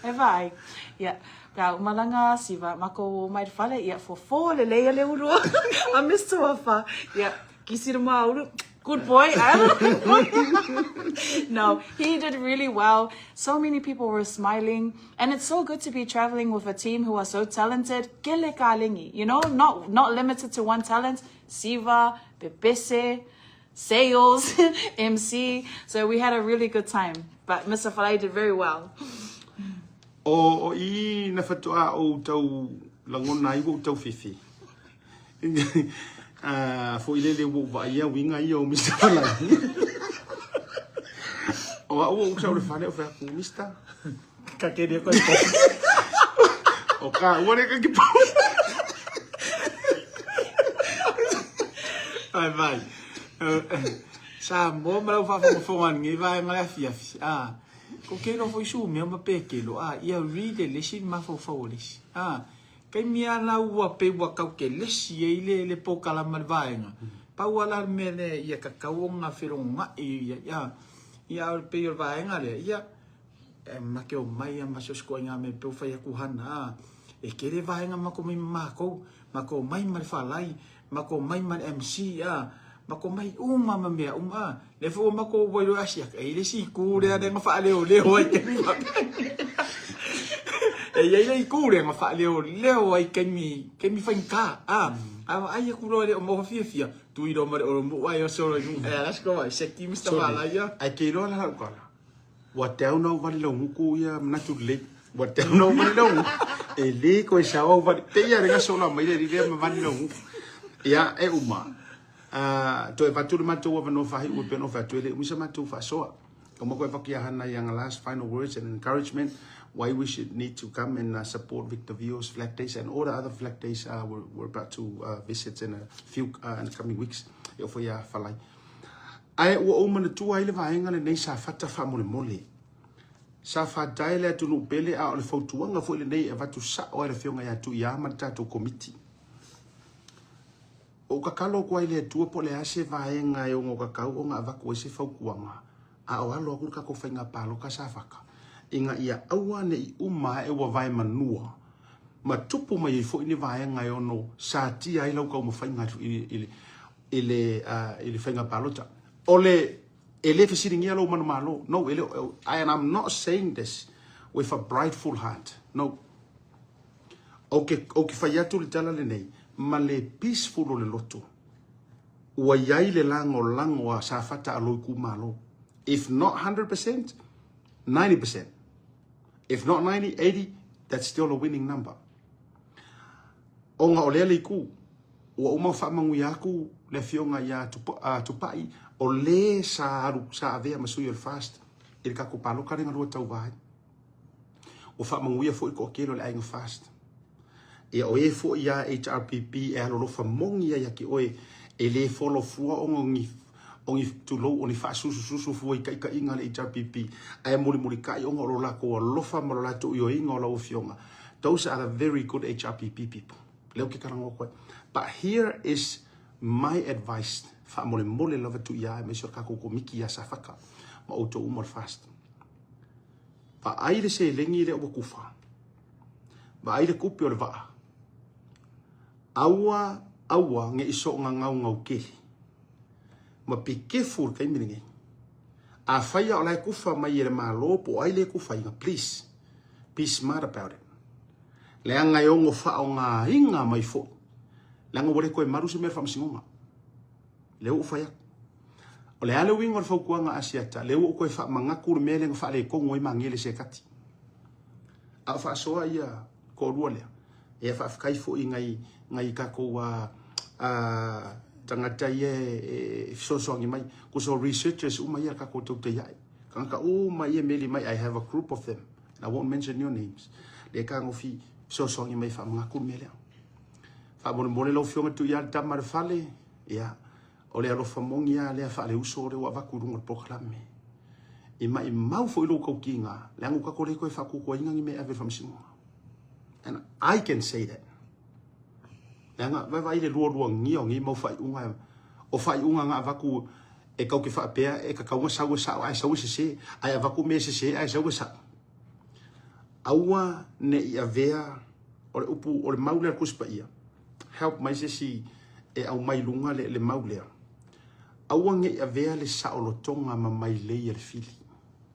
E vai. Yeah. Pe a umalanga siva mako o mai fale ia fofo le leia le urua. A Mr. Wafa. Yeah. Kisi ma uru. Good boy. No, he did really well. So many people were smiling. And it's so good to be traveling with a team who are so talented. Kele kalingi, you know, not, not limited to one talent. Siva, Bebese. sales, MC. So we had a really good time. But Mr. Falai did very well. O, o i na faatoa ou tau lagona ai ua ou tau fefe. Ah, foi lele ua ou vaaia uiga ia o Mr. Falai. O au ua ou sau i le fale ou fai atu, Mister, Ka keri koe po. O ka ua le ka ki po. Vai, vai. Samoa ma lau faafogafoga i lenei vaega le afiafi, a, ko kelo foi sumea ma pekelo, a, ia read e le isi le mafaufau o le isi, a, taimi a la ua pei ua tau kelesi ai le le pokalama le vaega, pau a la le mea lea ia tatau ona felogona'i ia, a, ia a pei o le vaega lea, ia, E make o mai a ma so se ituaiga mea pei o fai atu hana a e tele vaega matou mai ma matou, matou omai ma le falai, matou omai ma le MC a, matou omai uma ma mea uma a. Lea foi ua matou ua iloa e Asiata, e i ai le isi itu lea lea na faaleoleo ai taimi E i ai le itu lea na faaleoleo ai taimi taimi faigata a. A vaai atu loa e le o maua fiafia, tui loa ma le olomu'u ae oso loa i luga. E ala sikoa, seki Mister Malaia. Ae ke iloa la lau tala. Ua te au na ou vali laugutu ia manatu lelei. Ua te au na ou vali laugutu. E le koe sao au vali. Pei ia le gaso la mai le lea ma vali laugutu. Ia e uma. Toe avatu le matou avanoa faaiu e pei ona ou fai atu e le umi sa matou faasoa. Uma koe avatu ia Hana i ana last final words and encouragement why we should need to come and support Victor Vio's Flag Days and all the other Flag Days we're about to visit in a few in the coming weeks. E oo foi ia Falai. Ae ua ou manatua ai le vaega lenei sa fata faamolemole. Sa fatae le atunuu pele a o le fautuaga foi lenei e avatu sao ai le Afioga ia Tuiā ma le tatou Komiti. Ua ou tatalo atu ai i le Atua po o le a se vaega e ono tatau ona avatu ai se fautuaga a o alo atu le tatou faiga palota sa fata ina ia aua ne i uma ae ua vaemanua ma tupu mai ai foi ni vaega e ono satia ai lau taumafaiga i le i le, i le faiga palota. O le, e le fesiligia lou manumalo. No, e le, and I'm not saying this with a prideful heart. No. Ou ke, ou ke fai atu le tala lenei, ma le peaceful o le loto. Ua i ai le lagolago a Safata a lou itumalo. If not 100%, 90%. If not 90, 80, that's still a winning number. Ona o lea le itu, ua uma ona faamanuia atu le afioga ia Tupai, o le sa alu, sa avea ma sui o le FAST i le tatou palota lea na lua tauva ai. Ua faamanuia foi le toatele o le aiga FAST. Ia o e foi ia HRPP e alolofa moni ai ia te oe, e le follow fua ona o ni o ni tulou o ni faasusususu fua i taitaiga a le HRPP, ae mulimulitai ona o lo latou alofa ma lo latou ioeina o lau afioga. Those are the very good HRPP people. Lea ou te talanoa atu ai. But here is my advice, faamolemole lava tuu ia aemaise o le tatou komiti ia Safata ma outou uma o le FAST. Vaai le seleni lea ua tufa. Vaai le tupe o le vaa. Aua, aua ne i soona gaugau tele. Ma be careful i le taimi lenei. Afai lava o la e tufa mai e le Malo po o ai lea e tufaina, please, be smart about it. Leaga e ono faaaogaina mai foi. Leaga ua le toe malu se mea i le faamasinoga. Lea ua ou fai atu. O le a le uiga o le fautuaga a Asiata, lea ua ou toe faamanatu le mea lea na faaletonu ai Magele Sekati. A o faasoa ia toalua lea, ia faafetai foi i nai, nai tatou a, a, tagata ia e, e fesoasoani mai. Kusa o researchers uma ia a tatou tautaia'i. Tagata uma ia e meli mai, I have a group of them. And I won't mention your names. Lea e tagofi fesoasoani mai e faamanatu le mea lea. Faamolemole lau Afioga Tui'a le tama a le fale, ia, o le alofa moni lava lea faaleuso lea ua avatu i luga o le polokalame. E maimau foi lou tautiga, leaga ua tatou le toe faatuatuaina ni mea e ave i le faamasinoga. And I can say that. Leaga, vaavaai le lualuagia o nei mau faaiuga, o faaiuga na avatu e tatou te faapea e tatau ona sau e sao ae sau e sese, ae avatu mea e sese ae sau e sao. Aua ne i avea, o le upu, o le mau lea a le Tusi Paia, help mai se isi e aumai i luga le, le mau lea. Aua ne i avea le saolotoga ma mailei a le fili.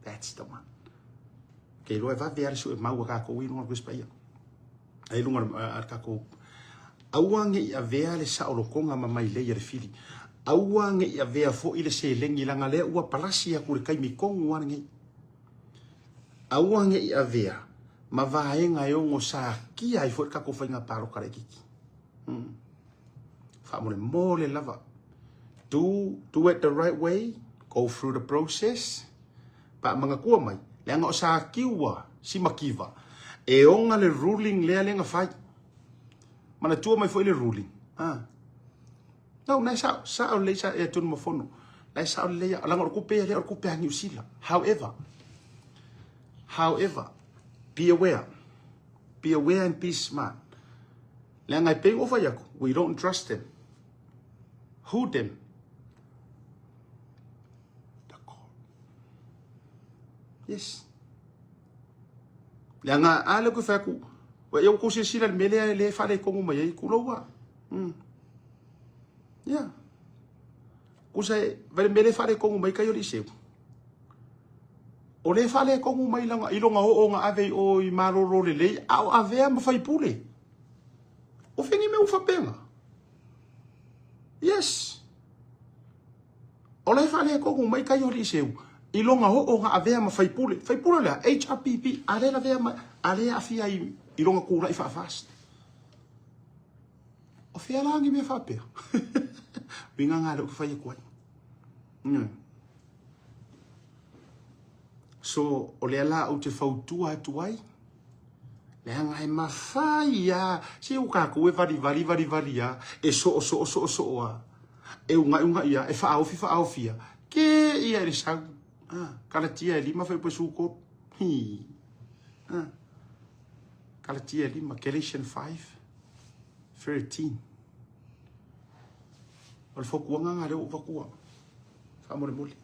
That's the one. Ke iloa e vave lava le sue mau a tatou i luga o le Tusi Paia. Ai luga o le tatou. Aua ne i avea le saolotoga ma mailei a le fili. Aua ne i avea foi le seleni leaga lea ua palasi atu i le taimi tonu lava lenei. Aua ne i avea ma vaega e ono satia ai foi le tatou faiga palota laitiiti. Faamolemole lava. Do, do it the right way, go through the process, paamanatua mai, leaga o Sakiua Simakiva, e ona le ruling lea lea na fai. Manatua mai foi le ruling. Ah. No, na e sao, sao lelei sa e tonu mafono. Na e sao lelei, leaga o le kupe ia lea o le kupe a Niu Sila. However, however, be aware. Be aware and be smart. Leaga e pei ua fai atu, we don't trust them. Who them? The court. Yes. Leaga a lea koe fai atu, ua ia ua kou silasila i le mea lea lea e faaletonu mai ai kulou a. Yeah. Kusa e, vai le mea lea e faaletonu mai kai o le iseu. O lea e faaletonu mai langa, i longa oo na ave i o i malolo lelei, a o avea ma faipule. O fengi mea ua faapena. Yes. O la e faaletonu mai kai o alii seu i lona oo na avea ma faipule. Faipule lea, HRPP, a lea lavea ma, a lea aafia i, i lona tulai faa-FAST. O fea la ni mea faapea? Uiga nga lea ou te fai atu ai. So, o lea la ou te fautua atu ai, leaga e mafai a, se o tatou e valivali valivali a, e soosoo soosoo a, e ugaʻi ugaʻi a, e faaofi faaofi a, ke ia i le sau. Ah, Kalatia e lima fuaiupu e 13. Hi. Ah. Kalatia e lima, Galatian 5, 13. O le fautuaga lena lea ua ou avatua. Faamolemole.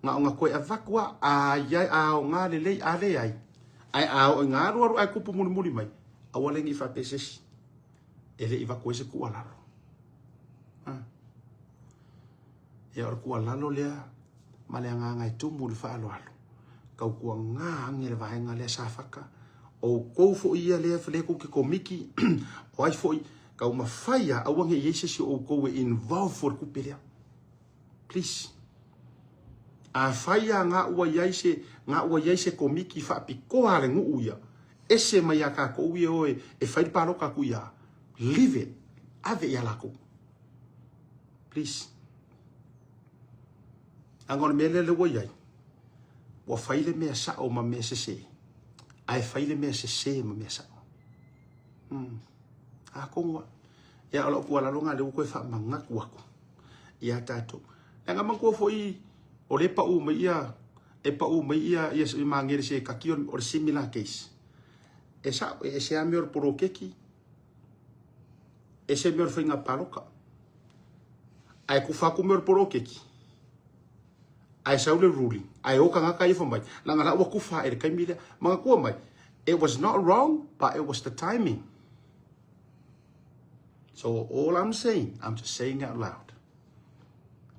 Na ona toe avatu a, a iai, a aoga lelei, a leai. Ae a oo ina alualu ae tupu mulimuli mai, aua le ne i faapea se isi. E le i avatu ai se tuualalo. Ah. Ia, o le tuualalo lea ma le agaga e tumu i le faaaloalo. Tautuaga ane le vaega lea Safata. O outou foi ia lea lea tou te komiti, o ai foi, taumafai lava aua ne i i ai se isi o outou e involve fua i le tupe lea. Please. Afai lava na ua i ai se, na ua i ai se komiti faapitoa a le nuu ia, ese mai ia tatou ia e o e fai le palota atu ia, leave it, ave ia latou. Please. Leaga o le mea lea lea ua i ai, ua fai le mea sao ma mea sese, ae fai le mea sese ma mea sao. Atonu lava. Ia, o lau tuualalo lena lea ua toe faamanatu atu ia tatou. Leaga manatua foi o lea e pau mai ia, e pau mai ia, ia Magele Sekati o le similar case. E sao, e ese lava mea o le poloketi, ese mea o le faiga palota. Ae kufa atu mea o le poloketi, ae sau le ruling, ae o tagata ia fai mai, leaga la ua kufa ae i le taimi lea. Manatua mai, it was not wrong, but it was the timing. So all I'm saying, I'm just saying out loud.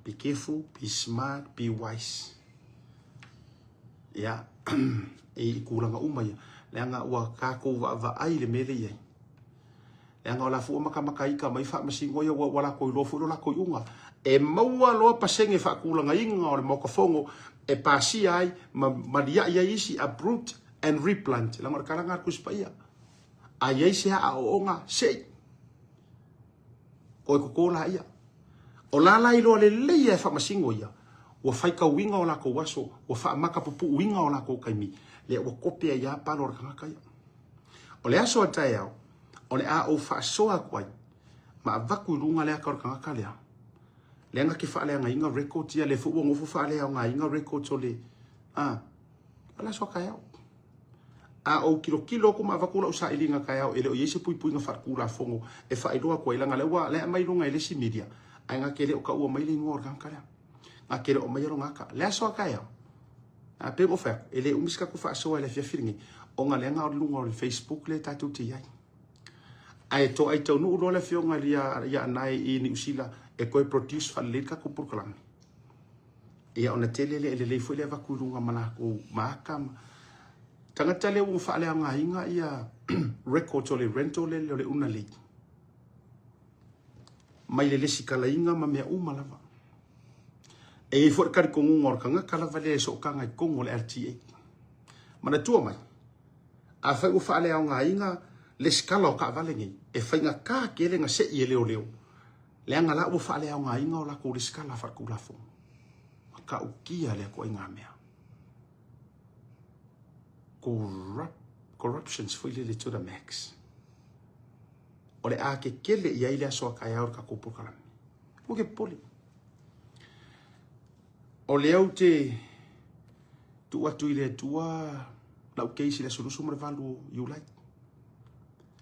Be careful, be smart, be wise. Ia, e i kūlanga uma ia. Leaga ua kākou vaavaai i le mea lea i ai. Leaga o la fua makamaka ika mai faamasino ia ua, ua lakou iloa foi lo lakou iuga. E maua loa pasene faatulagaina o le Maota Fono e pasia ai ma, ma liai ai isi uproot and replant. Leaga o le tala lena a le Tusi Paia. A i ai se aaooga, sei. Koe koko la ia. O la la iloa lelei e faamasino ia, ua faitauina o lakou aso, ua faamakapupuuina o lakou taimi, lea ua kope ai lava palo o le tagata ia. O le aso a taeao, o le a ou faasoa atu ai, ma avatu i luga le ata o le tagata lea, lea na te faaleagaina records ia, lea foi ua nofo faaleaogaina records o le, a, o le aso a taeao. A ou tilotilo atu ma avatu lau sailiga taeao, e le o i ai se puipuiga faaletulafono e faailoa atu ai, leaga lea ua, lea e aumai i luga e le isi media, ae na te le o taua mai le igoa o le tagata lea. Na te le o aumaia lona ata. Le aso a taeao, a pei ona ou fai atu, e le umi se tatou faasoa i le afiafi lenei, ona lea na o le luga o le Facebook lea tatou te i ai. Ae toai taunuu loa le afioga ia, ia Anae i Niu Sila e toe produce faalelei le tatou polokalame. Ia ona tele lea e lelei foi le avatu i luga ma lakou ma aka ma tagata lea ua faaleaogaina ia records o le rental lele o le una lei. Mai le lesikalaina ma mea uma lava. E i ai foi le talitonuga o le tagata lava lea e sootaga i totonu o le LTA. Manatua mai, afai ua faaleaogaina lesikala o taavale nei, e faigata tele na sei e leoleo, leaga la ua faaleaogaina o latou lesikala faaletulafono. Matautia lea ituaiga mea. Corrupt, corruptions foi lele to the max. O le a kekele i ai le aso a taeao i le tatou polokalame. Ua ke popole. O lea ou te tuu atu i le Atua lau case i le aso 28 o Iulai.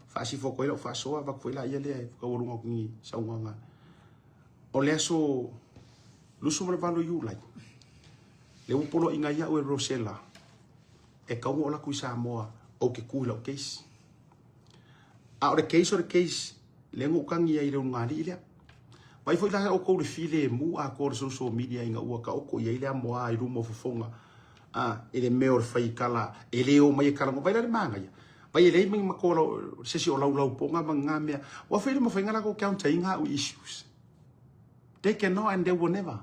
Faasifo atu ai lau faasoa, avatu foi laia lea e taualuga atu ni saunoaga. O le aso 28 o Iulai, lea ua poloaiina ai au e Rosella e tatau ona ou alu atu i Samoa ou te tu i lau case. A o le case o le case lea na ou tagi ai i le ulugalii lea. Vaai foi la outou le filemu atoa o le social media ina ua taoto i ai le amoa i luma o fofoga a i le mea o le fai tala e le omai e talanoa. Vaai la le manaia. Vaai e leai ma ni matou se isi o laulaupoga ma ni na mea. Ua fai le mafai ona latou counter ina au issues. They cannot and they will never.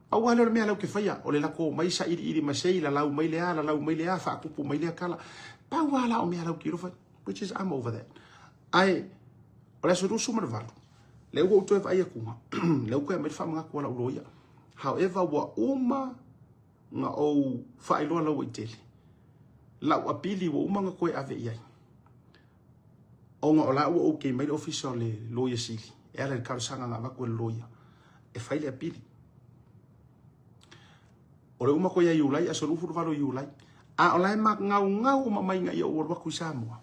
Pau lava lea o le mea lea ou te faia, o le lako mai sailiili masei, lalau mai le a, lalau mai le a, faatupu mai lea tala. Pau lava la o mea la ou te iloa fai, which is I'm over that. Ae, o le aso 28, lea ua ou toe vaai atuga, lea ua toe aumai le faamanatu a lau loia. However, ua uma na ou faailoa lauaitele, lau apili ua uma na toe ave i ai. Ona o la ua okay mai le ofisa o le loia sili e ala i le talosaga na avatu e le loia e fai le apili. O le uma koe ia Iulai, aso 28 o Iulai, a o la e magaugau uma mai ina ia ou alu atu i Samoa.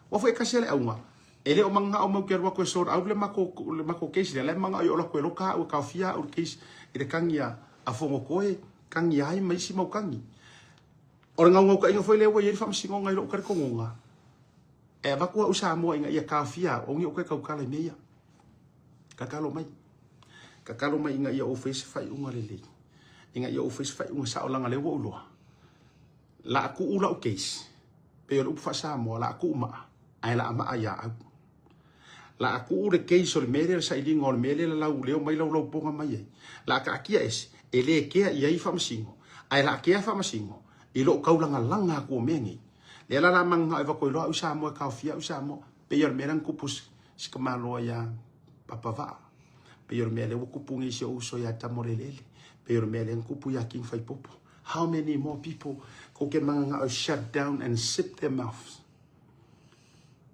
Ua foi e kasi le auga, e le o manao mau ke alu atu e sort out le matou case lea, la e manao ia ou alu atu e loka au e taofia au i le case i le tagi a Fonotoe, tagi ai ma isi mau tagi. O le gaugaukaiga foi lea ua i ai le faamasinoga i lou talitonuga, e avatu au i Samoa ina ia taofia au, aua ne i ou toe tautala i mea ia. Tatalo mai. Tatalo mai ina ia ou faia se faaiuga lelei. Ina ia ou faia se faaiuga sao leaga lea ua ou iloa. La a tuu lau case, pei o le upu faa-Samoa, la a tuu maa, ae la a maa ia au. La a tuu le case o le mea lea, le sailiga o le mea lea lalau leo mai laulaupoga mai ai. La a taatia ese, e le kea i ai faamasino, ae la a kea faamasino i lou taulagalaga atu o mea nei. Lea la la mananao e avatu ai loa au i Samoa e taofia au i Samoa. Pei o le mea lea na tupu si tamaloa ia Papavaa. Pei o le mea lea ua tupu nei i si ou uso ia Tamoleleele. Pei o le mea lea na tupu ia King Faipopo. How many more people kou ke mananao e shut down and zip their mouths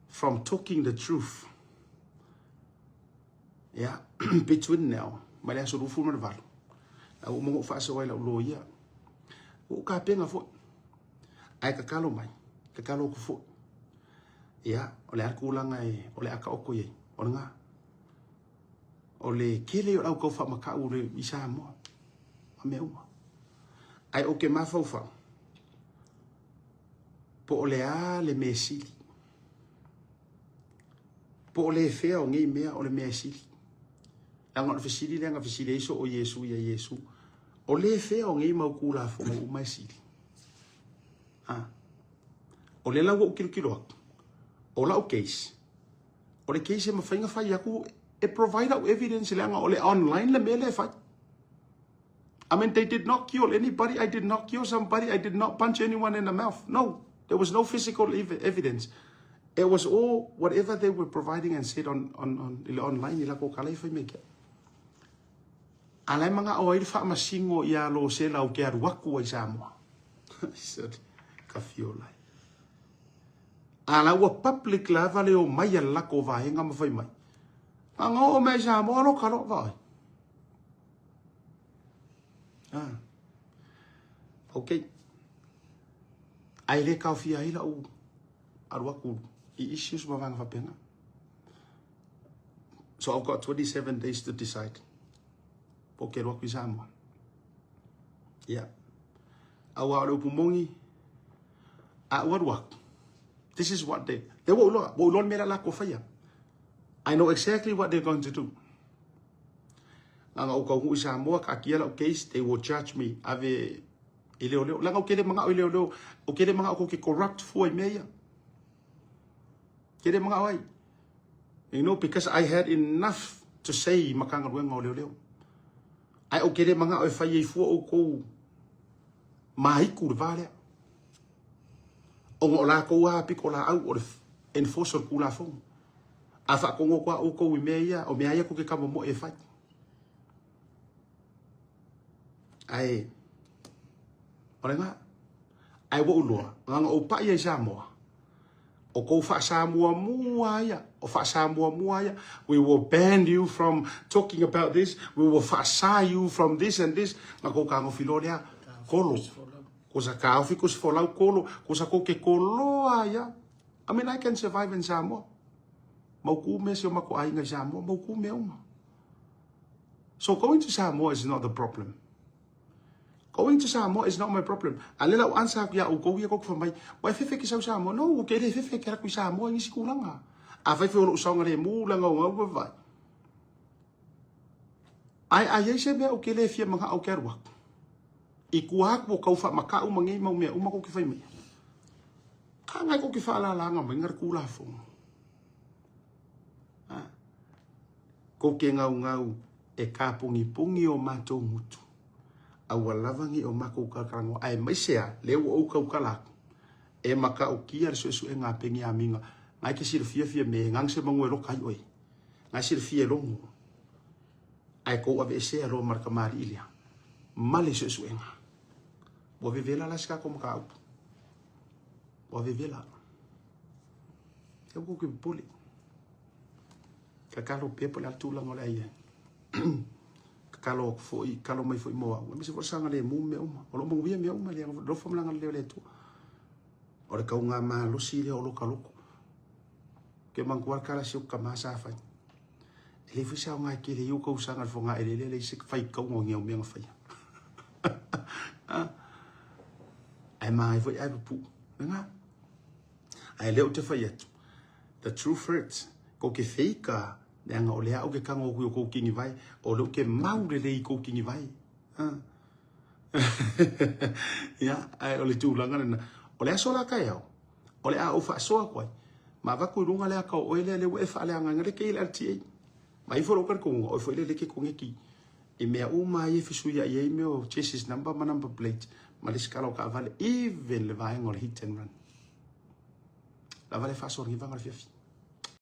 from talking the truth? Yeah, between now ma le aso 28, la ua uma ona ou faasoa i lau loia. Ua ou tapena foi. Ae tatalo mai, tatalo atu foi. Ia, o le a le tulaga e, o le a taoto i ai, o lena. O le tele o le au tau faamatau i Samoa, ma mea uma. Ae ou te mafaufau, po o le a le mea sili. Po o le fea o nei mea o le mea e sili. Leaga o le fesili lea na fesili ai soo o Iesu ia Iesu. O le fea o nei mau Tulafono uma e sili? A. O lea la ua ou tilotilo atu, o lau case, o le case e mafai ona fai atu e provide au evidence leaga o le online le mea lea e fai. I mean, they did not kill anybody. I did not kill somebody. I did not punch anyone in the mouth. No, there was no physical evidence. It was all whatever they were providing and said on, on, on, i le online i la ko kala i fai me kia. A la e manga'o ai le faamasino iā Losela ou te alu atu ai i Samoa. Sorry, ka fiola ai. A la ua public lava le omai a le lako vaega ma fai mai. A nga oo mai i Samoa loka loa vaai. Ah. Okay. Ai le taofia ai lau alu atu i issues ma vaega faapena. So I've got 27 days to decide. Po ke alu atu i Samoa. Yeah. Aua o le upu moni, a ua alu atu. This is what they, they ua uloa, ua uloa le mea la lakou faia. I know exactly what they're going to do. Leaga ou taunuu i Samoa, taatia lau case, they will judge me, ave i leoleo. Leaga ou te le manao i leoleo, ou te le manao kou te corrupt fua i mea ia. Te le manao ai. You know, because I had enough to say i Matagaluega o Leoleo. Ae ou te le manao e fai ai fua outou māiku le va lea. Ona o latou lava pitolaau o le enforce o le Tulafono. A faatonu atu lava outou i mea ia, o mea ia tou te tamomoe e fai. Ae, o lena. Ae ua ou iloa, na ona ou pai ai i Samoa, o kou faasamuamua ia, o faasamuamua ia, we will ban you from talking about this, we will faasa you from this and this, na kou kagofi loa lea, kolo. Ko sa kaofi ko se folau kolo, ko sa kou ke koloa ia. I mean, I can survive in Samoa. Mauku mea si o mako aiga i Samoa, mauku mea uma. So going to Samoa is not the problem. Going to Samoa is not my problem. A lea la ua answer aku iā oukou ia kou ke fai mai, ua e fefe ke sau Samoa. No, ua ke le fefe ke alu aku i Samoa i nisi tulaga. Afai foi o lou saogalemu leaga o gau vaavaai. Ae a i ai se mea ou ke le fia manao ou ke alu aku, i tua atu o kau faamakau ma nei mau mea uma kou ke fai maia, a ngai kou ke faalalaga maiga le Tulafono. A, kou ke gaugau e kapongipongi o matou gutu, a ua lava nei o makou kalakalagoa, aemaise a lea ua ou tautala aku, e matautia le suesuega a Peniamina, na e te silafia Fiame, ngang se manu e loka ai oe, na e silafia e logo, ae kou aveesea loa ma le kamali'i lea, ma le suesuega. Ua vevela la se tatou mataupu. Ua vevela. E ua kou ke popole. Tatalo pea po o le a le tulaga o le a i ai. Tatalo atu foi, tatalo mai foi mo au. Aemaise foi o le saogalemu ma mea uma. O lo o manuia mea uma i le alofa ma le agalelei o le Atua. O le tauga malosi lea o lota loto. Ou te manatua le tala a si ou tama sa fai. E leai foi se aoga e tele ai ou tausaga i le fogaeleele e leai se faitauga o ni au mea na faia. Ae manaia foi ae pupuu. Lena. Ae lea ou te fai atu, the truth hurts. Kou ke feika, leaga o lea au ke tago atu i o kou kinivae, o lea ou te mau lelei i kou kinivae. Ha. Ia, ae o le tulaga lena. O le aso la taeao, o le a ou faasoa atu ai, ma avatu i luga le ata o oe lea, lea ua e faaleagaina le kei le LTA. Ma ifo lou talitonuga, o oe foi lea e le te koneti i mea uma ia e fesuiai ai mea o chassis number ma number plate ma le lesitala o taavale, even le vaega o le hit and run. Lava le faasoa lenei vaega o le afiafi.